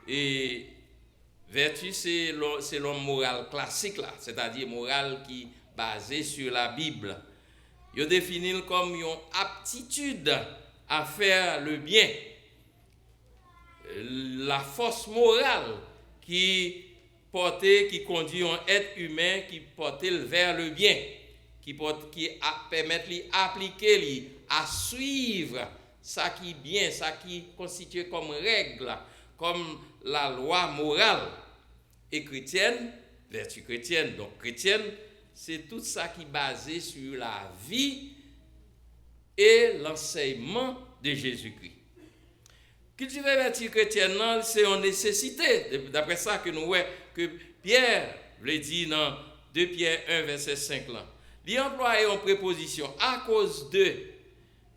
E vèti, se lo-, selon moral klasik la, sètadi moral ki baze sur la Bible. Yo defini l kòm yon aptitude à faire le bien. La fòs moral ki pòte, ki kondui yon èt imen, ki pòte l vers le bien, ki pòt-, ki ap pèmèt li aplike li, à suivre sa ki byen, sa ki konstitye kòm règ, kòm lalwa moral. E kretyèn, vertu chrétienne. Donk, kretyèn, se tout sa ki baze sur la vie et l'enseignement de Jésus-Christ. Kiltive vèti kretyèn nan, se yon nesesite, daprè sa ke nou wè ke Pyè vle di nan de Pyè en vèsè senk lan. Li anplwaye yon prepozisyon, akoz de.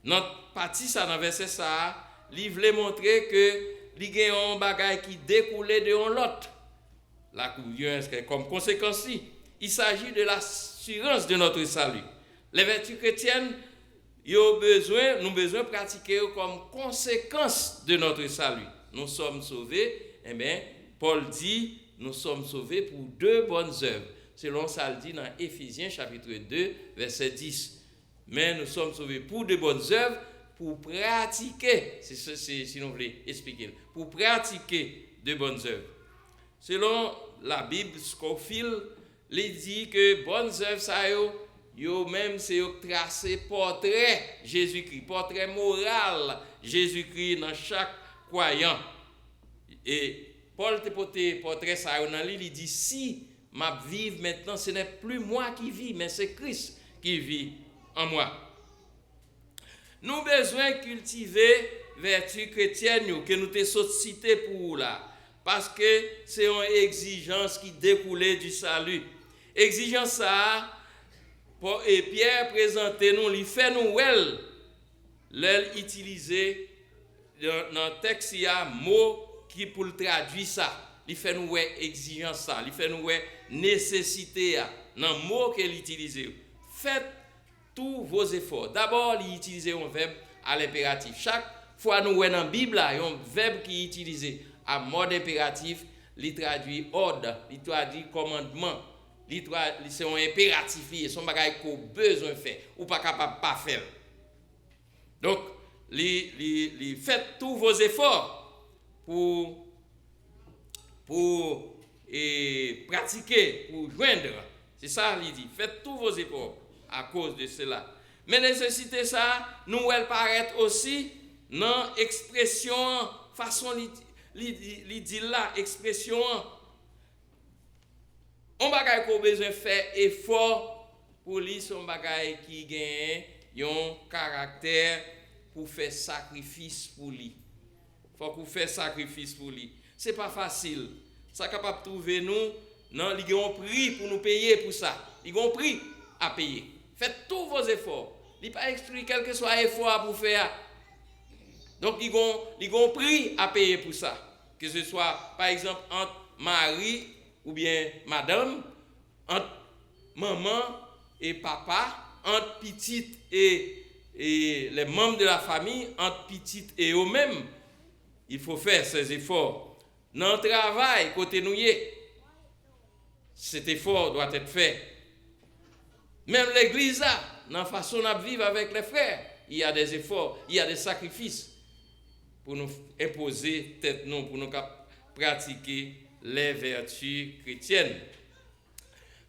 Nan pati sa, nan vèsè sa a, li vle montre ke li gen yon bagay ki dekoule de yon lòt. La, kòm konsekans li, il s'agit de l'assurance de notre salut. Les vertus chrétiennes, yo bezwen, nou bezwen pratike yo kòm konsekans de notre salut. Nous sommes sauvés, enben, Pòl di, nous sommes sauvés pour de bonnes œuvres, selon sa l di nan Efezyen chapit de, vèsè dis. Men nous sommes sauvés pour de bonnes œuvres, pou pratike, se, se, se, si nou vle eksplike l, pou pratike de bonnes œuvres. Selon Labib, Scofield, li di ke bonnes œuvres sa yo, yo menm se yo k trase pòtrè Jezikri, pòtrè moral Jezikri nan chak kwayan. E Pòl te pote pòtrè sa yo nan li, li di, si m ap viv maintenant, ce n'est plus moi qui vis, mais c'est Christ qui vit en moi. Nou bezwen kiltive vèti kretyèn yo ke nou te sot site pou ou la, paske se yon egzijans ki dekoule du salut. Egzijans sa a, Pò-, e Pyè prezante nou, li fè nou wè l lè l itilize nan, nan tèks li a mo ki pou l tradui sa. Li fè nou wè egzijans sa, li fè nou wè nesesite a nan mo ke l itilize yo. Faites tous vos efforts. Dabò, li itilize yon vèb à l'impératif. Chak fwa nou wè nan Bib la yon vèb ki itilize à mode impératif, li tradui òd, li tradui kòmandman, li tra-, li se yon enperatif li ye, se yon bagay ke w bezwen fè, ou pa kapab pa fè l. Donk, li, li, li faites tous vos efforts pou, pou, e, pratike, pou jwenn. Se sa li di, faites tous vos efforts à cause de cela. Men nesesite sa, nou wè l parèt osi nan ekspresyon an, fason li, li, li, li di l la, ekspresyon an. Yon bagay ke w bezwen fè efò pou li, se yon bagay ki genyen yon karaktè pou fè sakrifis pou li. Fòk ou fè sakrifis pou li. Se pa fasil. Sa kapab twouve nou nan, li gen yon pri pou nou peye pou sa. Li gen yon pri a peye. Faites tous vos efforts. Li pa ekskli kèlkeswa efò a pou fè a. Donk, li gen, li gen yon pri a peye pou sa. Ke se swa, pa egzanp, ant mari oubyen madanm, ant manman e papa, ant pitit e, e les membres de la famille, ant pitit e yo menm, il faut faire ces efforts. Nan travay, kote nou ye, cet effort doit être fait. Menm legliz la, nan fason n ap viv avèk lè frè, il y a des efforts, il y a des sacrifices pou nou enpoze tèt nou, pou nou kap pratike les vertus chrétiennes.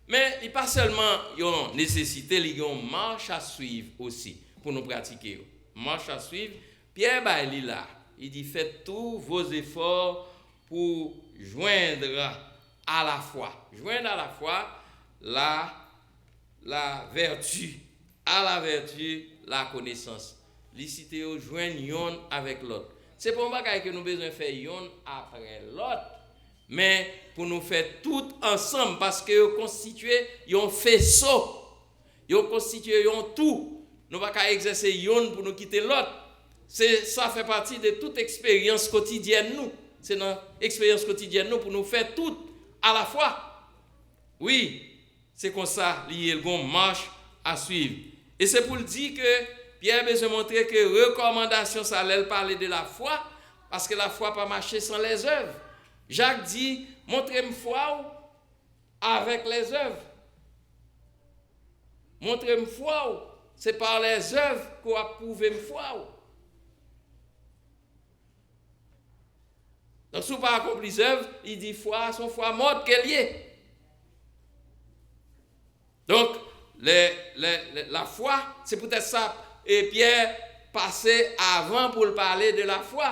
Men li pa sèlman yon nesesite, li gen yon mach a swiv osi pou nou pratike yo. Mach a swiv, Pyè bay li la, li di, faites tous vos efforts pour joindre à la foi. Joindre à la foi, la, la vertu, à la vertu, la connaissance. Li site yo jwenn yonn avèk lòt. Se pa yon bagay ke nou bezwen fè yonn apre lòt, men pou nou fè tout ansanm, paske yo konstitye yon feso, yo konstitye yon tou. Nou pa ka egzèse yonn pou nou kite lòt. Se, sa fè pati de tout eksperyans kotidyèn nou. Se nan eksperyans kotidyèn nou pou nou fè tout alafwa. Wi, se konsa li ye, l gon mach a swiv. E se pou l di ke Pyè bezwen montre ke rekòmandasyon sa, lè l pale de lafwa, paske lafwa pa mache san lèzèv. Jak di, montre m fwa w avèk lèzèv. Montre m fwa w, se pa lèzèv ke w ap pwouve m fwa w. Donk, si w pa akonpli zèv, li di fwa a se yon fwa mòt ke l ye. Donk, lè, lè, lè, lafwa, se poutèt sa, e Pyè pase avan pou l pale de lafwa.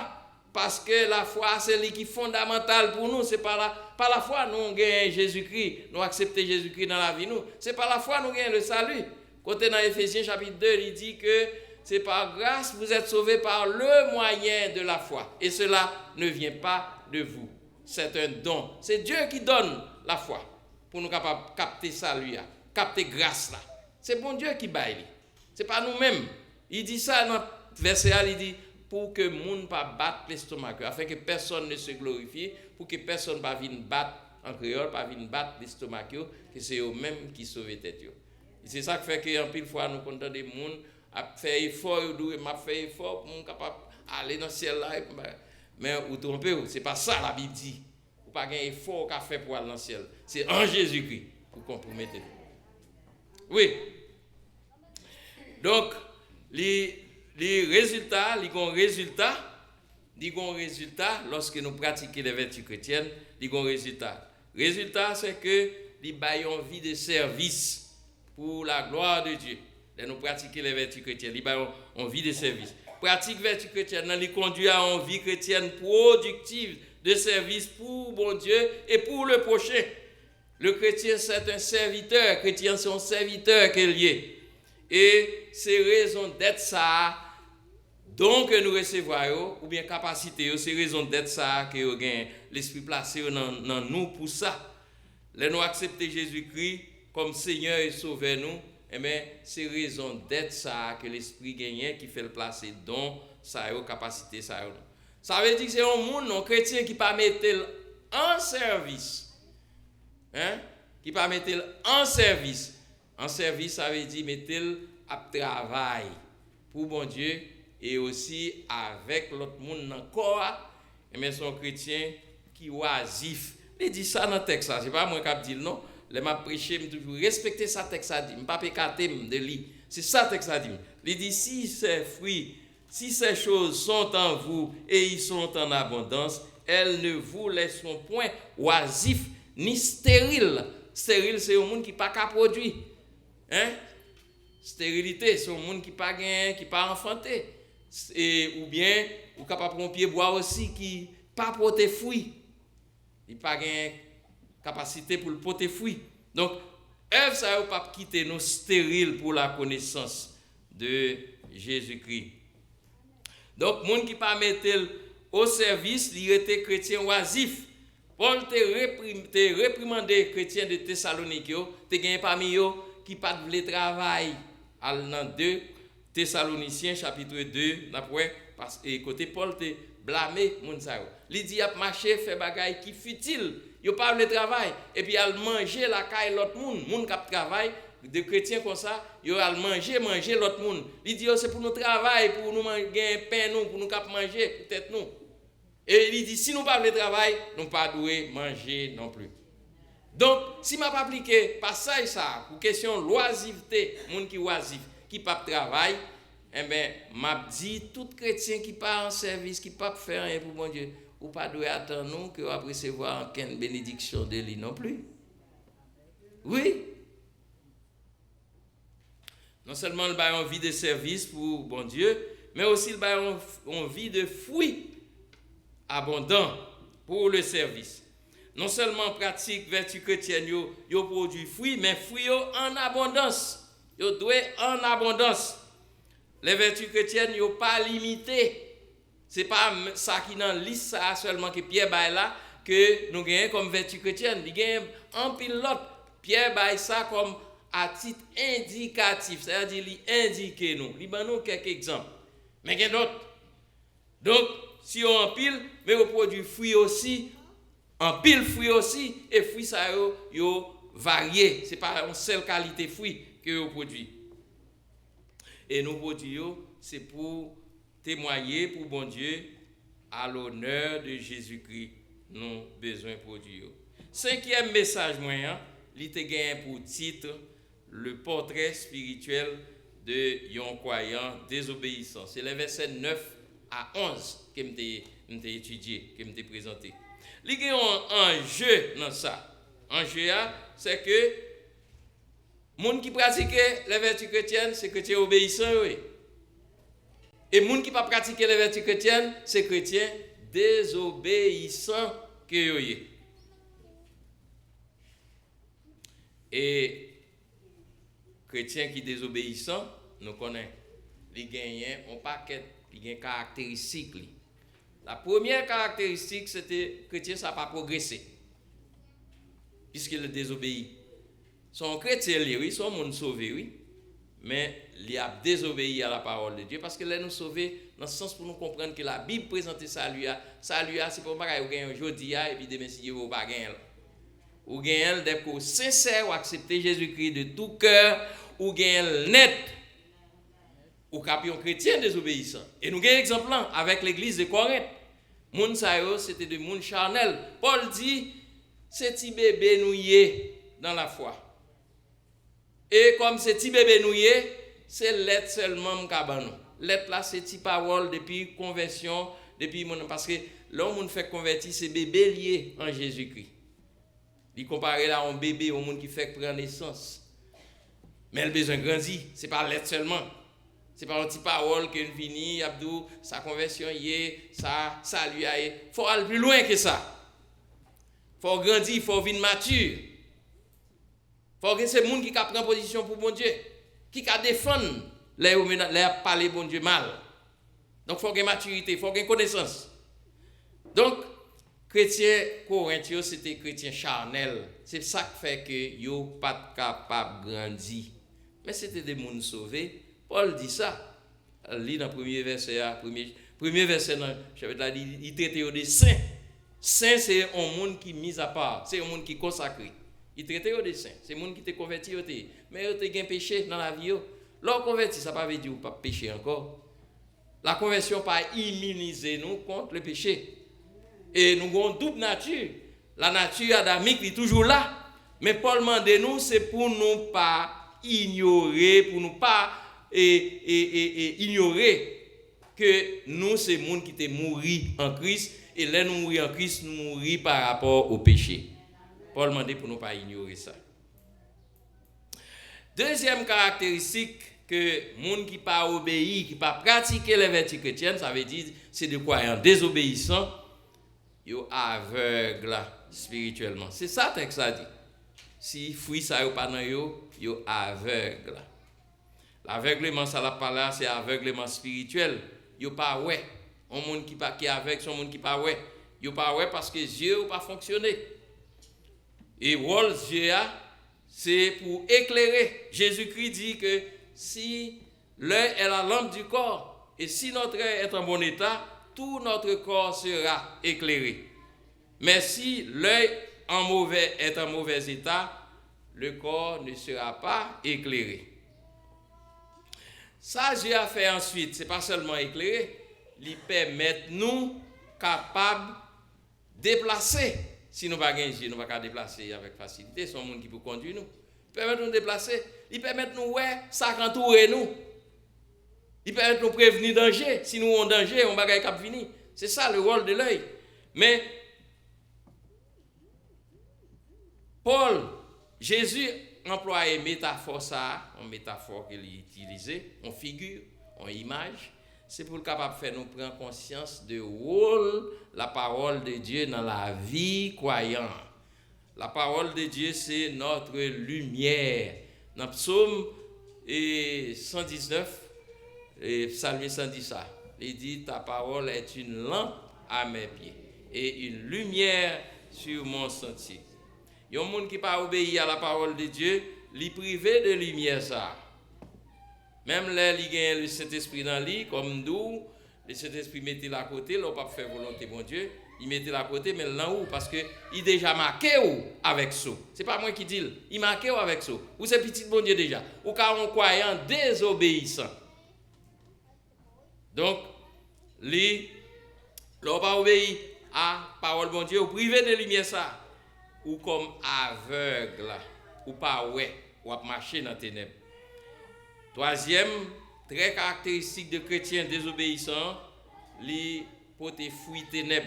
Paske lafwa a se li ki fondamantal pou nou. Se pa la, pa lafwa nou genyen Jezikri, nou aksepte Jezikri nan lavi nou. Se pa lafwa nou genyen le salut. Kote nan Efezyen chapit de, li di ke c'est par grâce vous êtes sauvés par le moyen de la foi. Et cela ne vient pas de vous. C'est un don. Se Dye ki donn lafwa pou nou kapab kapte sali a, kapte gras la. Se Bondye ki bay li. Se pa nou menm. Li di sa nan vèsè a, li di, pou ke moun pa bat lestomak yo, afin que personne ne se glorifie, pou ke pèsonn pa vin bat, an kreyòl, pa vin bat lestomak yo, ke se yo menm ki sove tèt yo. E se sa k fè ke anpil fwa nou konn tande moun ap fè efò, yo di, wi, m ap fè efò pou m kapab ale nan syèl la, men ou twonpe w, se pa sa Labib di. Ou pa gen efò ou ka fè pou al nan syèl. Se an Jezikri ou konpwomete. Wi. Donk, li, li rezilta, li gon rezilta, li gon rezilta, lòske nou pratike les vertus chrétiennes, li gon rezilta. Rezilta, se ke li bay yon vi de sèvis pour la gloire de Dieu. Lè nou pratike les vertus chrétiennes, li bay yon, yon vi de sèvis. Pratik vèti kretyèn nan, li kondui a yon vi kretyèn pwodiktiv de sèvis pou Bondye e pou le pwochen. Le chrétien, c'est un serviteur. Kretyen, se yon sèvitè ke l ye. E se rezon dèt sa a, don ke nou resevwa yo, oubyen kapasite yo, se rezon dèt sa a ke yo genyen. Lespri plase yo nan, nan nou pou sa. Lè nou aksepte Jezikri kòm Senyè e Sovè nou, enben, se rezon dèt sa a ke Lespri genyen ki fè l plase don sa yo, kapasite sa yo. Sa vle di se yon moun, yon kretyen ki pa mete l an sèvis. Hein? Ki pa mete l an sèvis. An sèvis, sa vle di mete l ap travay pou Bondye e osi avèk lòt moun nan kò a. Enben, se yon kretyen ki wazif. Li di sa nan tèks la, se pa mwen k ap di l non. Lè m ap preche, m toujou respekte sa tèks la di. M p ap ekate m de li. Se sa tèks la di m. Li di, si ces fruits, si ces choses sont en vous et ils sont en abondance, elles ne vous laisseront point oisifs ni stériles. Steril, se yon moun ki pa ka pwodui. Hein? Sterilite, se yon moun ki pa genyen, ki pa anfante. E, oubyen, ou kapab pran yon pyebwa osi ki pa pote fwi. Li pa gen kapasite pou l pote fwi. Donk, èv sa yo p ap kite nou steril pour la connaissance de Jésus-Christ. Donk, moun ki pa mete l o sèvis, li rete kretyen wazif. Pòl te repri-, te reprimande kretyen de Tesalonik yo, te gen pami yo ki pa t vle travay. Al nan de Tesalonisyen, chapit de, n ap wè, pas-, e kote Pòl te blame moun sa yo. Li di y ap mache fè bagay ki fitil. Yo pa vle travay. Epi al manje lakay lòt moun, moun k ap travay, de kretyen konsa, yo al manje, manje lòt moun. Li di yo, se pou nou travay, pou nou man-, gen pen nou, pou nou k ap manje pou tèt nou. E li di, si nou pa vle travay, nou pa dwe manje non pli. Donk, si m ap aplike pasaj sa a pou kesyon lwazivte, moun ki wazif, ki p ap travay, enben, m ap di tout kretyen ki pa an sèvis, ki p ap fè anyen pou Bondye, ou pa dwe atann ou ke w ap resevwa ankenn benediksyon de li non pli. Wi. Non sèlman l bay yon vi de sèvis pou Bondye, men osi l bay yon, yon vi de fwi abondan pou le sèvis. Non sèlman pratik vèti kretyèn yo, yo pwodui fwi, men fwi yo an abondans. Yo dwe an abondans. Les vertus chrétiennes, yo pa limite. Se pa m- sa ki nan lis sa a sèlman ke Pyè bay la, ke nou genyen kòm vèti kretyèn. Li genyen anpil lòt. Pyè bay sa kòm a tit endikatif, sètadi li endike nou. Li ban nou kèk egzanp. Men gen dòt. Donk, si yo anpil, men yo pwodui fwi osi, anpil fwi osi, e fwi sa yo, yo varye. Se pa yon sèl kalite fwi ke yo pwodui. E nou pwodui yo, se pou temwaye pou Bondye, à l'honneur de Jésus-Christ, nou bezwen pwodui yo. Senkyèm mesaj mwen an, li te genyen pou tit, Le portrait spirituel de yon kwayan dezobeyisan. Se lè vèsè nèf a onz ke m te, m te etidye, ke m te prezante. Li gen yon anje nan sa. Anje a, se ke moun ki pratike lè vèti kretyèn, se kretyen obeyisan yo ye. E moun ki pa pratike lè vèti kretyèn, se kretyen dezobeyisan ke yo ye. E kretyen ki dezobeyisan, nou konnen, li genyen yon pakèt, li gen karakteristik li. La premyè karakteristik, se te kretyen sa pa pwogrese. Piske li dezobeyi. Se yon kretyen li ye, wi, se yon moun sove, wi. Men li ap dezobeyi a la pawòl de Dye, paske lè nou sove, nan sans pou nou konprann ke Labib prezante sali a, sali a, se pa yon bagay ou genyen jodi a, epi demen, si Dye vle, ou pa genyen l. Ou genyen l dèke ou sensè, ou aksepte Jezikri de tou kè, ou genyen l nèt, ou k ap yon kretyen dezobeyisan. E nou gen egzanp lan avèk legliz de Kòrent. Moun sa yo, se te de moun chanèl. Pòl di, se ti bebe nou ye nan lafwa. E kòm se ti bebe nou ye, se lèt sèlman m ka ban nou. Lèt la se ti pawòl depi konvèsyon, depi moun, paske lè yon moun fèk konvèti, se bebe l ye an Jezikri. Li konpare l a yon bebe, yon moun ki fèk pran nesans. Men l bezwen grandi, se pa lèt sèlman. Se pa yon ti pawòl ke l vini, y ap di w sa konvèsyon ye, sa sali a ye. Fò w al pi lwen ke sa. Fò w grandi, fò w vin mati. Fò w gen se moun ki ka pran pozisyon pou Bondye, ki ka defann lè yo mena- lè y ap pale Bondye mal. Donk, fò w gen matirite, fò w gen konesans. Donk, kretyen Korent yo, se te kretyen chanèl. Se sa k fè ke yo pa t kapab grandi. Men se te de moun sove. Pòl di sa. Li nan premye vèsè a, premye, premye vèsè nan chapit la, li, li trete yo de sen. Sen se yon moun ki mizapa, se yon moun ki konsakre. Li trete yo de sen. Se moun ki te konvèti yo te ye. Men yo te gen peche nan lavi yo. Lè w konvèti, sa pa vle di ou p ap peche ankò. Lakonvèsyon pa iminize nou kont le peche. E nou gen yon doub nati. Lanati adamik, li toujou la. Men Pòl mande nou, se pou nou pa inyore, pou nou pa e, e, e, e inyore ke nou se moun ki te mouri an Kris, e lè nou mouri an Kris, nou mouri pa rapò o peche. Pòl mande pou nou pa inyore sa. Dezyèm karakteristik ke moun ki pa obeyi, ki pa pratike lè vèti kretyèn, sa vle di se de kwayan dezobeyisan, yo avèg espirityèlman. Se sa tèks la di. Si fwi sa yo pa nan yo, yo avèg. Lavègleman sa l ap pale a, se avègleman espirityèl. Yo pa wè. Yon moun ki pa, ki avèg, se yon moun ki pa wè. Yo pa wè paske zye yo pa fonksyone. E wòl zye a, se pou eklere. Jezikri di ke si l'œil est la lampe du corps, et si notre œil est en bon état, tout notre corps sera éclairé. Mais si l'œil en mauvais, est en mauvais état, le corps ne sera pas éclairé. Sa zye a fè answit, se pa sèlman eklere, li pèmèt nou kapab deplase. Si nou pa gen je, nou pa ka deplase avèk fasilite. Se yon moun ki pou kondui nou. Li pèmèt nou deplase. Li pèmèt nou wè sa k antoure nou. Li pèmèt nou prevni danje. Si nou wè yon danje, yon bagay k ap vini. Se sa le rôle de l'œil. Men, Pòl, Jezi anplwaye metafò sa a, yon metafò ke li itilize, yon figi, yon imaj, se pou l kapab fè nou pran konsyans de wòl la parole de Dieu nan lavi kwayan an. La parole de Dieu, c'est notre lumière. Nan Psaume et cent dix-neuf, et Psalmiste di sa, li di, ta parole est une lampe à mes pieds et une lumière sur mon sentier. Yon moun ki pa obeyi a la parole de Dieu, li prive de limyè sa a. Menm lè li gen le Sentespri nan li, kòm m di w, le Sentespri mete l akote, lè w p ap fè volonte Bondye, li mete l akote, men l nan ou, paske li deja make w avèk so. Se pa mwen ki di l, li make w avèk so. Ou se pitit Bondye deja. Ou ka yon kwayan dezobeyisan. Donk, li, lè w pa obeyi a pawòl Bondye, ou prive de limyè sa. Ou kòm avèg, ou pa wè, w ap mache nan tenèb. Twazyèm trè karakteristik de kretyen dezobeyisan, li pote fwi tenèb.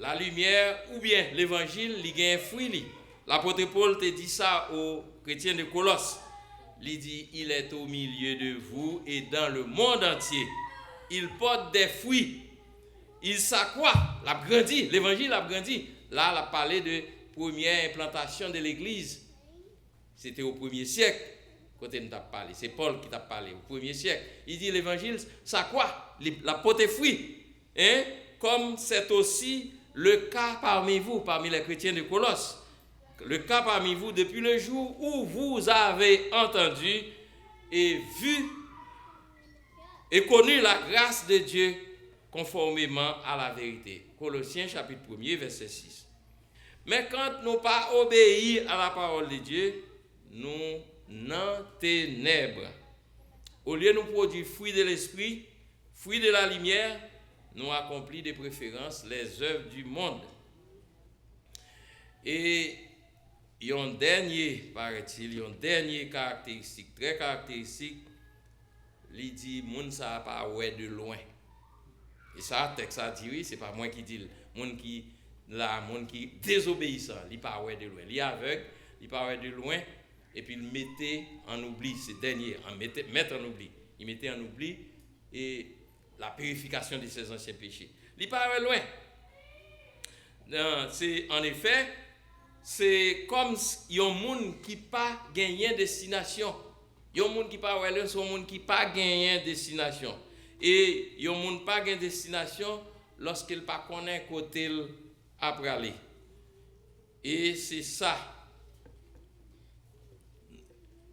Lalimyè oubyen levanjil, li gen fwi li. Lapot Pòl te di sa o kretyen de Kolòs. Li di, il est au milieu de vous et dans le monde entier. Il porte des fruits. Il s'accroît, l ap grandi, levanjil ap grandi. La, l ap pale de premyè enplantasyon de legliz. Se te o premye syèk, kote n t ap pale. Se Pòl ki t ap pale, o premye syèk. Li di, levanjil sa kwa, li, l ap pote fwi. Hein? Comme c'est aussi le cas parmi vous, parmi les chrétiens de Colosses. Le cas parmi vous, depuis le jour où vous avez entendu et vu et connu la grâce de Dieu conformément à la vérité. Colossiens chapitre premier, verset six. Men kan nou pa obeyi a la parole de Dieu, nou nan tenèb. Olye nou pwodui fwi de lespri, fwi de la limyè, nou akonpli de preferans les œuvres du monde. E yon dènye, paraît-il, yon dènye karakteristik, trè karakteristik, li di moun sa a pa wè de lwen. E sa, tèks sa di wi, se pa mwen ki di l. Moun ki la, moun ki dezobeyisan, li pa wè de lwen. Li avèg, li pa wè de lwen, epi l mete an oubli, se dènye, an mete, mèt an oubli. Li mete an oubli, e la purification de ses anciens péchés. Li pa wè lwen. Nan, se, an efè, se kòm s-, yon moun ki pa genyen destinasyon. Yon moun ki pa wè lwen, se yon moun ki pa genyen destinasyon. E yon moun pa gen destinasyon lòske l pa konnen kote l ap prale. E se sa.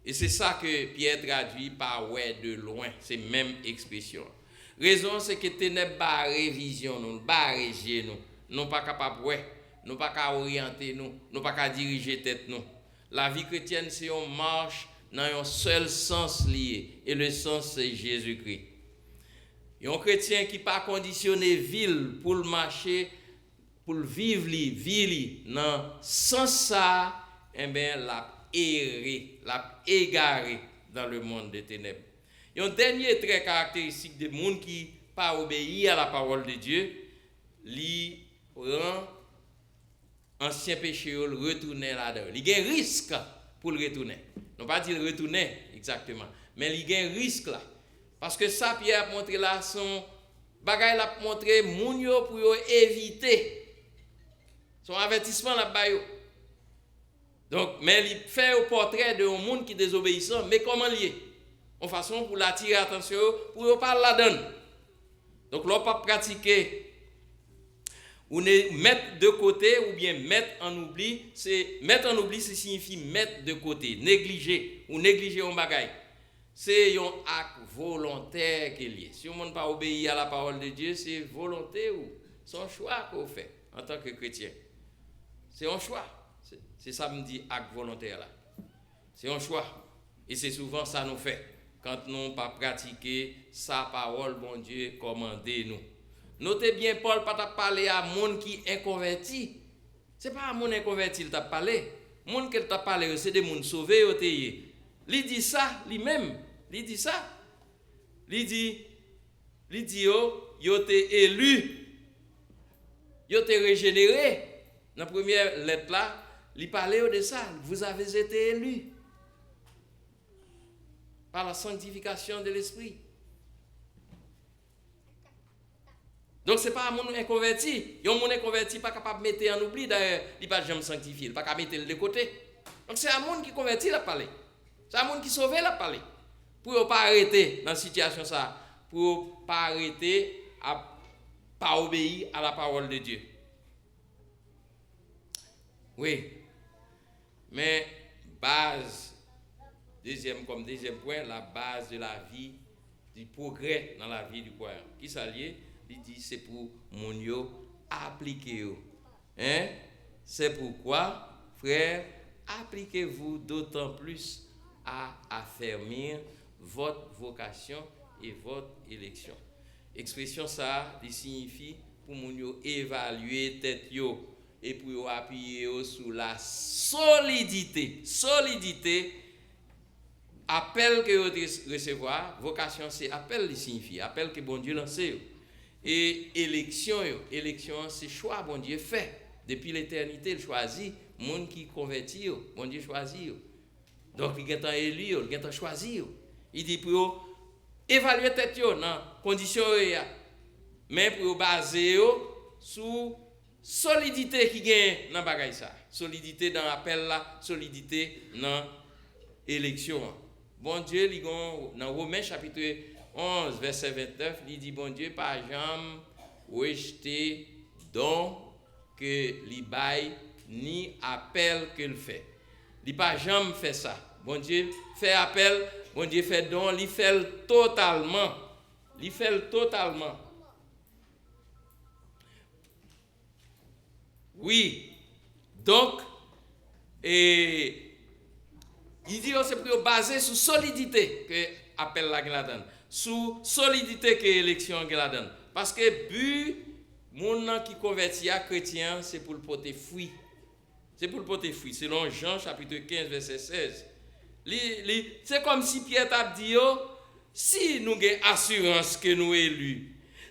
E se sa ke Pyè tradui pa wè de lwen. Se menm ekspresyon an. Rezon an se ke tenèb bare vizyon nou, l bare je nou. Nou pa kapab wè, nou pa ka oryante nou, nou pa ka dirije tèt nou. Lavi kretyèn se yon mach nan yon sèl sans li ye, e le sans se Jezikri. Yon kretyen ki pa kondisyone vi l pou l mache, pou l viv li, vi li nan sans sa a, enben, l ap ere, l ap egare dans le monde de ténèbres. Yon dènye trè karakteristik de moun ki pa obeyi a la parole de Dieu, li pran ansyen peche yo, l retounen ladan yo. Li gen risk pou l retounen. Nou pa di l retounen egzakteman, men li gen risk la. Paske sa Pyè ap montre la, se yon bagay l ap montre moun yo pou yo evite. Se yon avètisman l ap ba yo. Donk, men li fè yo pòtrè de yon moun ki dezobeyisan, men kòman l ye? Yon fason pou l atire atansyon yo, pou yo pa al ladan l. Donk, lè w p ap pratike, ou ne, mèt de kote oubyen mèt an oubli, se, mèt an oubli, se siyifi mèt de kote, neglije, ou neglije yon bagay. Se yon ak volontè ke l ye. Si yon moun pa obeyi a la parole de Dieu, se volonte ou, se yon chwa ke w fè antanke kretyen. Se yon chwa. Se, se sa m di ak volontè la. Se yon chwa. E se souvan sa nou fè kan nou pa pratike sa pawòl Bondye kòmande nou. Note byen, Pòl pa t ap pale a moun ki enkonvèti. Se pa a moun enkonvèti l t ap pale. Moun ke l t ap pale yo, se de moun sove yo te ye. Li di sa, li menm, li di sa. Li di, li di yo, yo te eli. Yo te rejenere. Nan premyè lèt la, li pale yo de sa. Vous avez été élus par la sanctification de l'Esprit. Donk, se pa moun enkonvèti. Yon moun enkonvèti pa kapab mete an oubli, dayè, li pa t janm sanktifye, li pa ka mete l de kote. Donk, se a moun ki konvèti l ap pale. Se a moun ki sove l ap pale. Pou yo pa rete nan sitiyasyon sa a, pou yo pa rete ap pa obeyi a la parole de Dieu. Wi. Men baz, dezyèm, kòm dezyèm pwen, la base de la vie, du progrès dans la vie du croyant. Kisa l ye? Li di se pou moun yo aplike yo. Hein? C'est pourquoi, frères, appliquez-vous d'autant plus à affermir votre vocation et votre élection. Ekspresyon sa a, li siyifi pou moun yo evalye tèt yo e pou yo apiye yo sou la solidite. Solidite, apèl ke yo te resevwa, vokasyon se apèl li siyifi, apèl ke Bondye lanse yo. E eleksyon yo, eleksyon an se chwa Bondye fè. Depi letènite, l chwazi moun ki konvèti yo, Bondye chwazi yo. Donk, li gentan eli yo, li gentan chwazi yo. Li di pou yo evalye tèt yo nan kondisyon yo ye a. Men pou yo baze yo sou solidite ki genyen nan bagay sa. Solidite nan apèl la, solidite nan eleksyon an. Bondye, li gon, nan Women chapit onz, vèsè ventnèf, li di Bondye pa janm rejte don ke li bay, ni apèl ke l fè. Li pa janm fè sa. Bondye fè apèl, Bondye fè don, li fè l totalman. Li fè l totalman. Wi. Donk, e, li di yo se pou yo baze sou solidite ke apèl la gen ladan l, sou solidite ke eleksyon an gen ladan l. Paske bi moun nan ki konvèti a, kretyen an, se pou l pote fwi. Se pou l pote fwi, selon Jan chapit kenz, vèsè sèz. Li, li, se kòmsi Pyè t ap di yo, si nou gen asirans ke nou eli,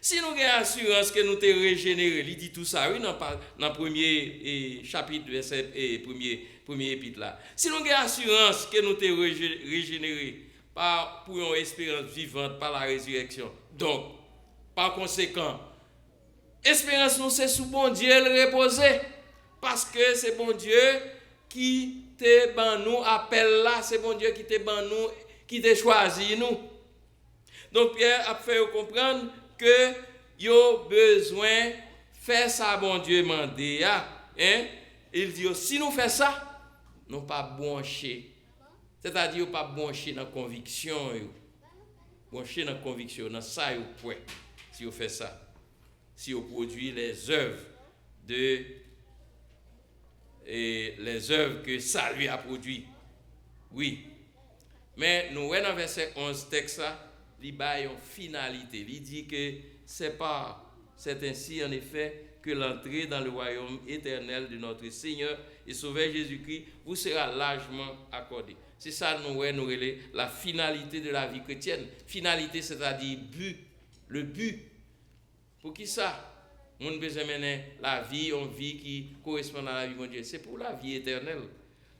si nou gen asirans ke nou te rejenere, li di tou sa, wi, nan pa, nan premye, e, chapit, vèsè, e, premye, premye epit la. Si nou gen asirans ke nou te reje-, rejenere pa, pou yon esperans vivant pa la rezirèksyon. Donk, pa konsekan, esperans nou se sou Bondye l repoze, paske se Bondye ki te ban nou apèl la, se Bondye ki te ban nou, ki te chwazi nou. Donk, Pyè ap fè yo konprann ke yo bezwen fè sa Bondye mande a, en. E l di yo, si nou fè sa, nou p ap bwonche. Sètadi, yo p ap bwonche nan konviksyon yo. Bwonche nan konviksyon yo, nan sa yo kwè, si yo fè sa. Si yo pwodui les œuvres de, e les œuvres que salut a produit. Wi. Men nou wè nan vèsè onz tèks la, li bay yon finalite. Li di ke c'est par, c'est ainsi en effet que l'entrée dans le royaume éternel de notre Seigneur et Sauveur Jésus-Christ vous sera largement accordée. Se sa nou wè, nou rele la finalité de la vie chrétienne. Finalite, sètadi bi, le bi. Poukisa moun bezwen mennen lavi, yon vi ki koresponn a lavi Bondye? Se pou lavi etènèl.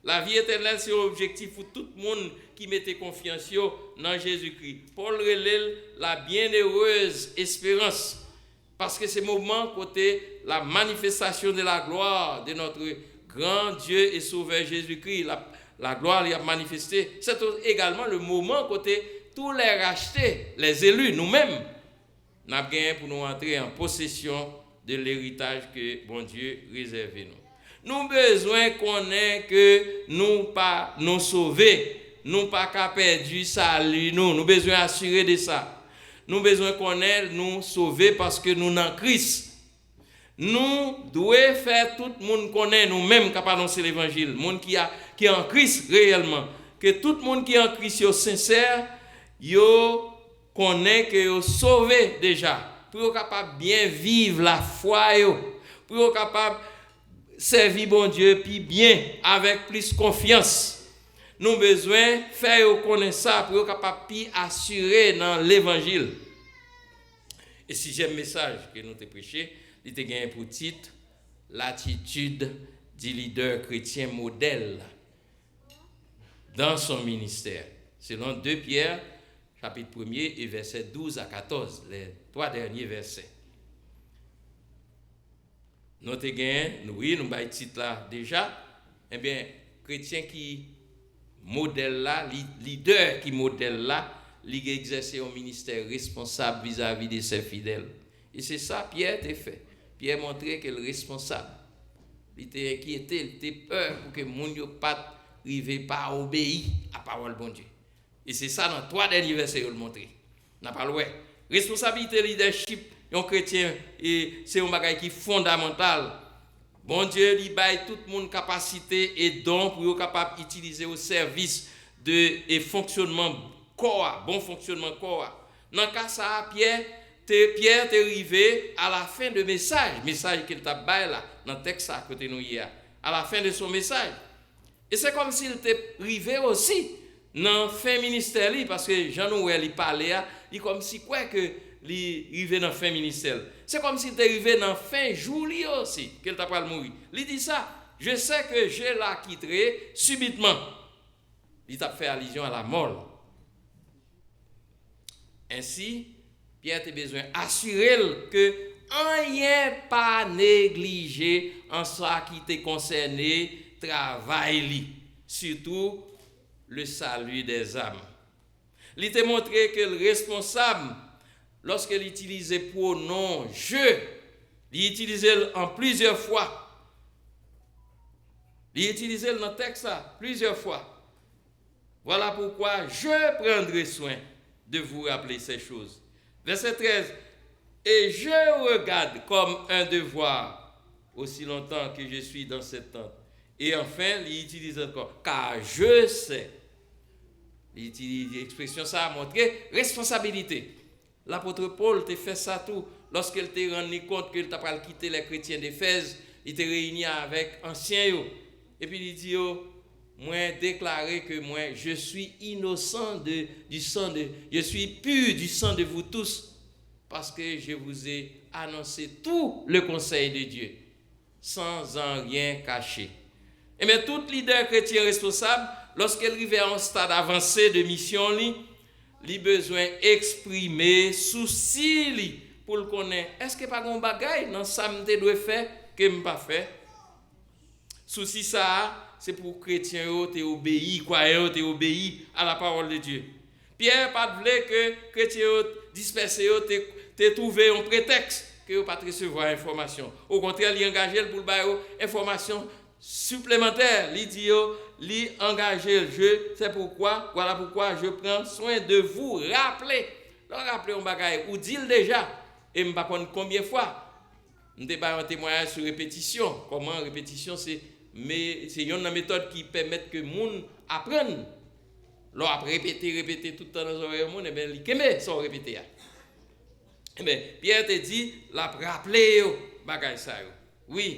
Lavi etènèl se yon objektif pou tout moun ki mete konfyans yo nan Jezikri. Pòl rele l la bienheureuse espérance, paske se moman kote la manifestation de la gloire de notre grand Dieu et Sauveur Jésus-Christ, la, la gloire li ap manifeste. C'est également le moment kote tous les rachetés, les élus, nou menm, n ap genyen pou nou antre an posesyon de leritaj ke Bondye rezève nou. Nou bezwen konnen ke nou pa, nou sove. Nou pa ka pèdi sali nou. Nou bezwen asire de sa. Nou bezwen konnen nou sove paske nou nan Kris. Nou dwe fè tout moun konnen, nou menm k ap anonse levanjil, moun ki a, ki an Kris reyèlman, ke tout moun ki an Kris yo sensè, yo konnen ke yo sove deja. pou yo kapab byen viv lafwa yo, pou yo kapab sèvi Bondye pi byen, avèk plis konfyans. Nou bezwen fè yo konnen sa pou yo kapab pi asire nan levanjil. E sizyèm mesaj ke nou te preche, li te genyen pou tit L'attitude du leader chrétien modèle dans son ministère, selon de Pyè, chapit premye, e vèsè douz a katòz, les trois derniers versets. Nou te genyen, nou, wi, nou bay tit la deja. Ebyen, kretyen ki modèl la, li, lidè ki modèl la, li egzèse yon ministè responsab vizavi de sè fidèl. E se sa Pyè te fè. Pyè montre ke l responsab. Li te enkyete, li te pè pou ke moun yo pa t rive pa obeyi a pawòl Bondye. E se sa nan twa dènye vèsè yo l montre. N ap al wè. Responsabilite lidèchip yon kretyen, e se yon bagay ki fondamantal. Bondye, li bay tout moun kapasite e don pou yo kapab itilize o sèvis de, e fonksyonman kò a, bon fonksyonman kò a. Nan ka sa a, Pyè te, Pyè te rive alafen de mesaj, mesaj ke l t ap bay la, nan tèks sa kote nou ye a, alafen de son mesaj. E se kòmsi l te rive osi nan fen ministè li, paske jan nou wè li pale a, li kòmsi kwè ke li rive nan fen ministè l. Se kòmsi l te rive nan fen jou li osi, ke l ta pral mouri. Li di sa, Je sais que je la quitterai subitement. Li t ap fè alizyon a lamò l. Ensi, Pyè te bezwen asire l ke anyen pa neglije an sa ki te konsène travay li, sitou le salut des âmes. Li te montre ke l responsab lòske l itilize pwonon je. Li itilize l an plizyè fwa. Li itilize l nan tèks la plizyè fwa. Voilà pourquoi je prendrai soin de vous rappeler ces choses. Verset treize, Et je regarde comme un devoir, aussi longtemps que je suis dans cette tente. E anfen, li itilize ankò, car je sais. Li itilize ekspresyon sa a montre responsabilite. Lapot Pòl te fè sa tou, lòske l te rann li kont ke l ta pral kite lè kretyen Efèz, li te reyini avèk ansyen yo. Epi li di yo, Mwen deklare ke mwen, je suis innocent de, du sang de, je suis pur du sang de vous tous, parce que je vous ai annoncé tout le conseil de Dieu, sans en rien cacher. Ebyen, tout lidè kretyen responsab, lòske l rive a yon stad avanse de misyon li, li bezwen eksprime sousi li pou l konnen, èske pa gen yon bagay nan sa m te dwe fè ke m pa fè? Sousi sa a, se pou kretyen yo te obeyi, kwayan yo te obeyi a la parole de Dieu. Pyè pa t vle ke kretyen yo dispèse yo te, te twouve yon pretèks ke yo pa t resevwa enfòmasyon. Okontrè, li angaje l pou l ba yo enfòmasyon siplemantè. Li di yo, li angaje l, je, c'est pourquoi, voilà pourquoi je prends soin de vous rappeler. Lè w raple yon bagay, ou di l deja, e m pa konn konbyen fwa. M te bay yon temwayaj sou repetisyon. Kòman repetisyon se, me, se yonn nan metòd ki pèmèt ke moun aprann. Lè w ap repete, repete tout tan nan zòrèy yon moun, ebyen, li kenbe sa w repete a. Ebyen, Pyè te di, l ap raple yo bagay sa yo. Wi.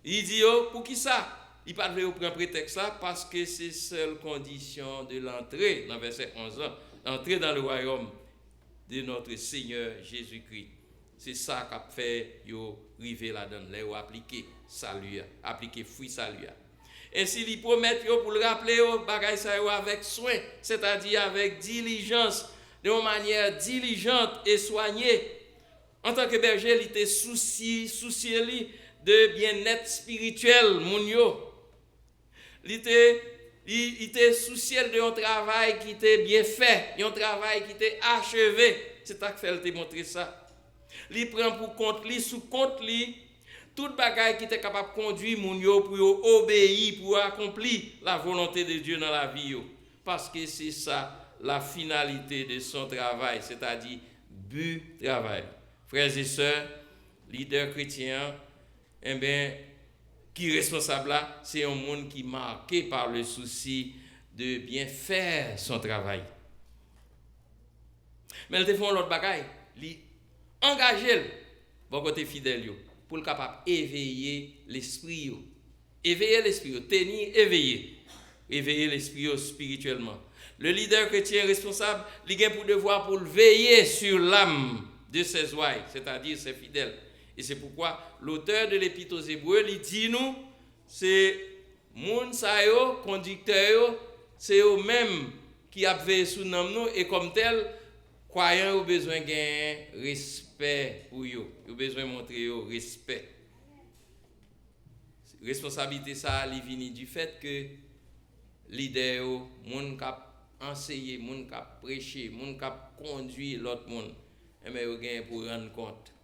Li di yo, poukisa li pa t vle yo pran pretèks la? Paske se sèl kondisyon de l'entrée, nan vèsè onz lan, entrer dans le royaume de notre Seigneur Jésus-Christ. Se sa k ap fè yo rive ladan l lè yo aplike sali a, aplike fwi sali a. Ensi, li pwomèt yo pou l raple yo bagay sa yo avèk swen, sètadi avèk dilijans, de yon manyè dilijant e swanye. Antanke bèje, li te sousi, sousye li de byennèt espirityèl moun yo. Li te, li, li te sousye l de yon travay ki te byen fè, yon travay ki te acheve. Se sa k fè l te montre sa. Li pran pou kont li, sou kont li, tout bagay ki te kapab kondui moun yo pou yo obeyi, pou yo akonpli la volonte de Dye nan lavi yo. Paske se sa la finalité de son travail, sètadi bi travay. Frè e sè, lidè kretyen an, enben, ki responsab la, se yon moun ki marke par le souci de bien faire son travail. Men l te fè yon lòt bagay. Li angaje l bò kote fidèl yo, pou l kapab eveye lespri yo. Eveye lespri yo, tenir éveillé. Eveye lespri yo espirityèlman. Le leader chrétien responsable, li gen pou devwa pou l veye sur l'âme de ses ouailles, c'est-à-dire ses fidèles. Et c'est pourquoi l'auteur de l'Épître aux Hébreux, li di nou, se moun sa yo, kondiktè yo, se yo menm ki ap veye sou nanm nou, e kòm tèl, kwayan yo bezwen gen respè pou yo. Yo bezwen montre yo respè. Responsablite sa a, li vini du fait que lidè yo, moun k ap anseye, moun k ap preche, moun k ap kondui lòt moun, enben, yo genyen pou rann kont.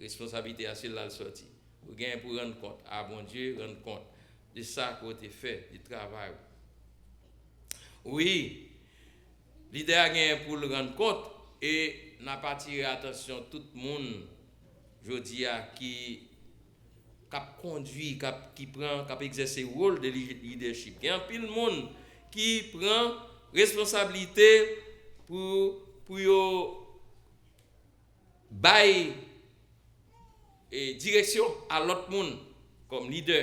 Responsablite a, se la l sòti. Ou genyen pou rann kont a Bondye, rann kont de sa ke w te fè, de travay ou. Wi, lidè a genyen pou l rann kont, e n ap atire atansyon tout moun jodi a ki, k ap kondui, k ap, ki pran, k ap egzèse wòl de li-, lidèchip. Gen anpil moun ki pran responsablite pou, pou yo bay, e, direksyon a lòt moun kòm lidè.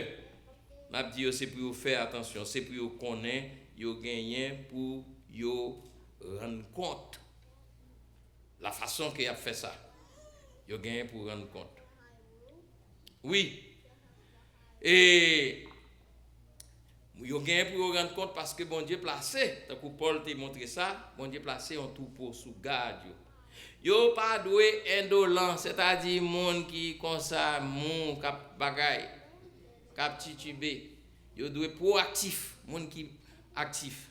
N ap di yo se pou yo fè atansyon, se pou yo konnen yo genyen pou yo rann kont. La façon ke y ap fè sa, yo genyen pou rann kont. Wi. E yo genyen pou yo rann kont paske Bondye plase, tankou Pòl te montre sa, Bondye plase yon twoupo sou gad yo. Yo pa dwe endolan, sètadi moun ki konsa mou, k ap bagay, k ap titibe. Yo dwe pwoaktif, moun ki aktif.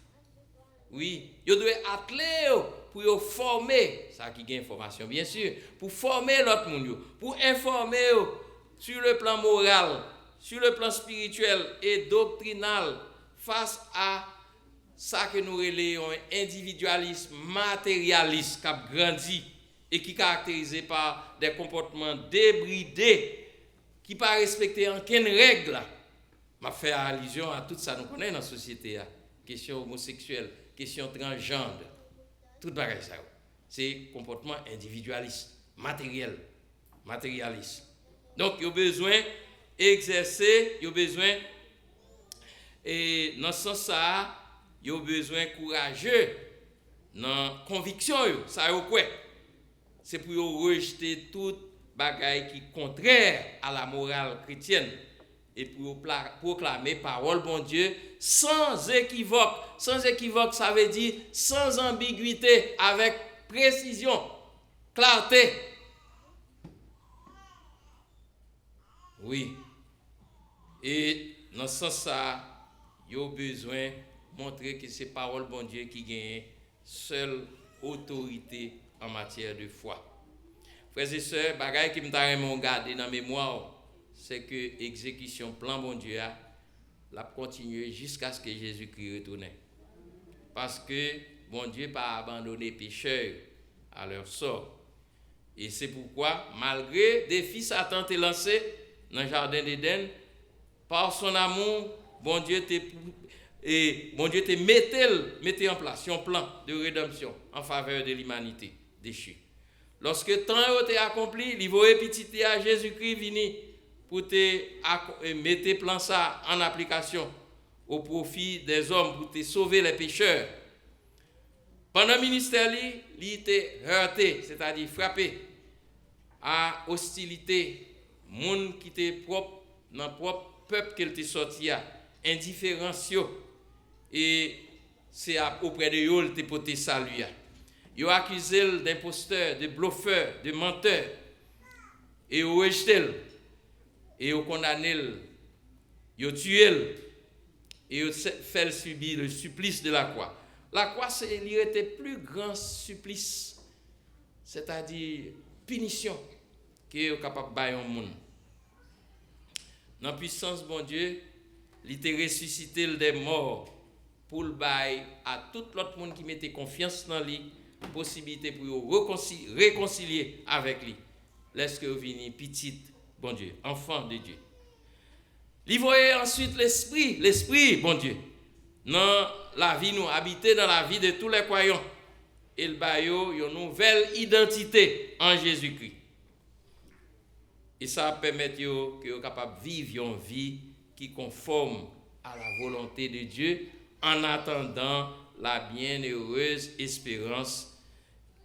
Wi, yo dwe atle yo pou yo fòme, sa ki gen fòmasyon, byen si, pou fòme lòt moun yo, pou enfòme yo sur le plan moral, sur le plan spirituel et doctrinal, fas a sa ke nou rele yon endividyalis materyalis k ap grandi e ki karakterize pa de konpòtman debride, ki pa respekte ankenn règ. M ap fè alizyon a tout sa nou konnen nan sosyete a. Kesyon omoseksyèl, kesyon transjand, tout bagay sa yo. Se konpòtman endivyalis, materyèl, materyalis. Donk, yo bezwen egzèse, yo bezwen, e nan sans sa a, yo bezwen kouraje nan konviksyon yo, sa yo kwè. Se pou yo rejte tout bagay ki kontrè a la moral kretyèn e pou yo pla-, pwoklame pawòl Bondye san ekivòk. San ekivòk, sa vle di san anbigwite, avèk presizyon, klarte. Wi. E nan sans sa a, yo bezwen montre ke se pawòl Bondye ki genyen sèl otorite an matyè de fwa. Frè e sè, bagay ke m ta renmen w gade nan memwa w, se ke egzekisyon plan Bondye a, l ap kontinye jiskaske Jezikri retounen. Paske Bondye pa abandone pechè yo a lè sò. E se poukwa, malgre defi Satan te lanse nan jaden Edenn, par son amour, Bondye te pou-, e Bondye te mete l, mete an plas yon plan de redanmsyon an favè de limanite dechi. Lòske tan yo te akonpli, li voye Pitit li a, Jezikri, vini pou te ak-, e mete plan sa a an aplikasyon o pwofi dèzòm, pou te sove lè pechè. Pandan ministè li, li te hète, sètadi frape, a ostilite moun ki te pwòp nan pwòp pèp ke l te sòti a, endiferans yo, e se ap-, oprè de yo l te pote sali a. Yo akize l d enpostè, de blofè, de mantè, e yo rejte l, e yo kondane l, yo tiye l, e yo se-, fè l sibi le supplice de la croix. Lakwa, se, li rete pli gran siplis, sètadi pinisyon, ke yo kapab bay yon moun. Nan pwisans Bondye, li te resisite l dè mò pou l bay a tout lòt moun ki mete konfyans nan li posiblite pou yo rekonsi-, rekonsilye avèk li, lèske yo vini pitit Bondye, enfant de Dieu. Li voye answit Lespri, Lespri Bondye, nan lavi nou, abite nan lavi de tou lè kwayan. e l ba yo yon nouvèl idantite an Jezikri. E sa ap pèmèt yo ke yo kapab viv yon vi ki konfòm a la volonte de Dye, an atandan la byennerez esperans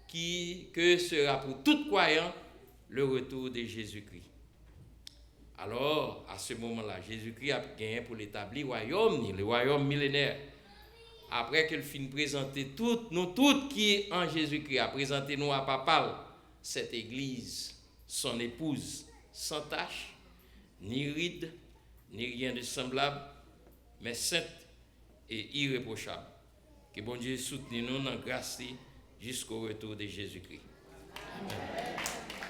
ki, que sera pour tout croyant le retour de Jésus-Christ. Alò, a se moman la, Jezikri ap genyen pou l etabli wayòm ni, le wayòm milenè. Apre ke l fin prezante tout, nou tout ki an Jezikri a prezante nou a Papa l, cette Église, son épouse, sans tache, ni ride, ni rien de semblable, mais sainte et irréprochable. Ke Bondye soutni nou nan gras li jusqu'au retour de Jésus-Christ. Amèn.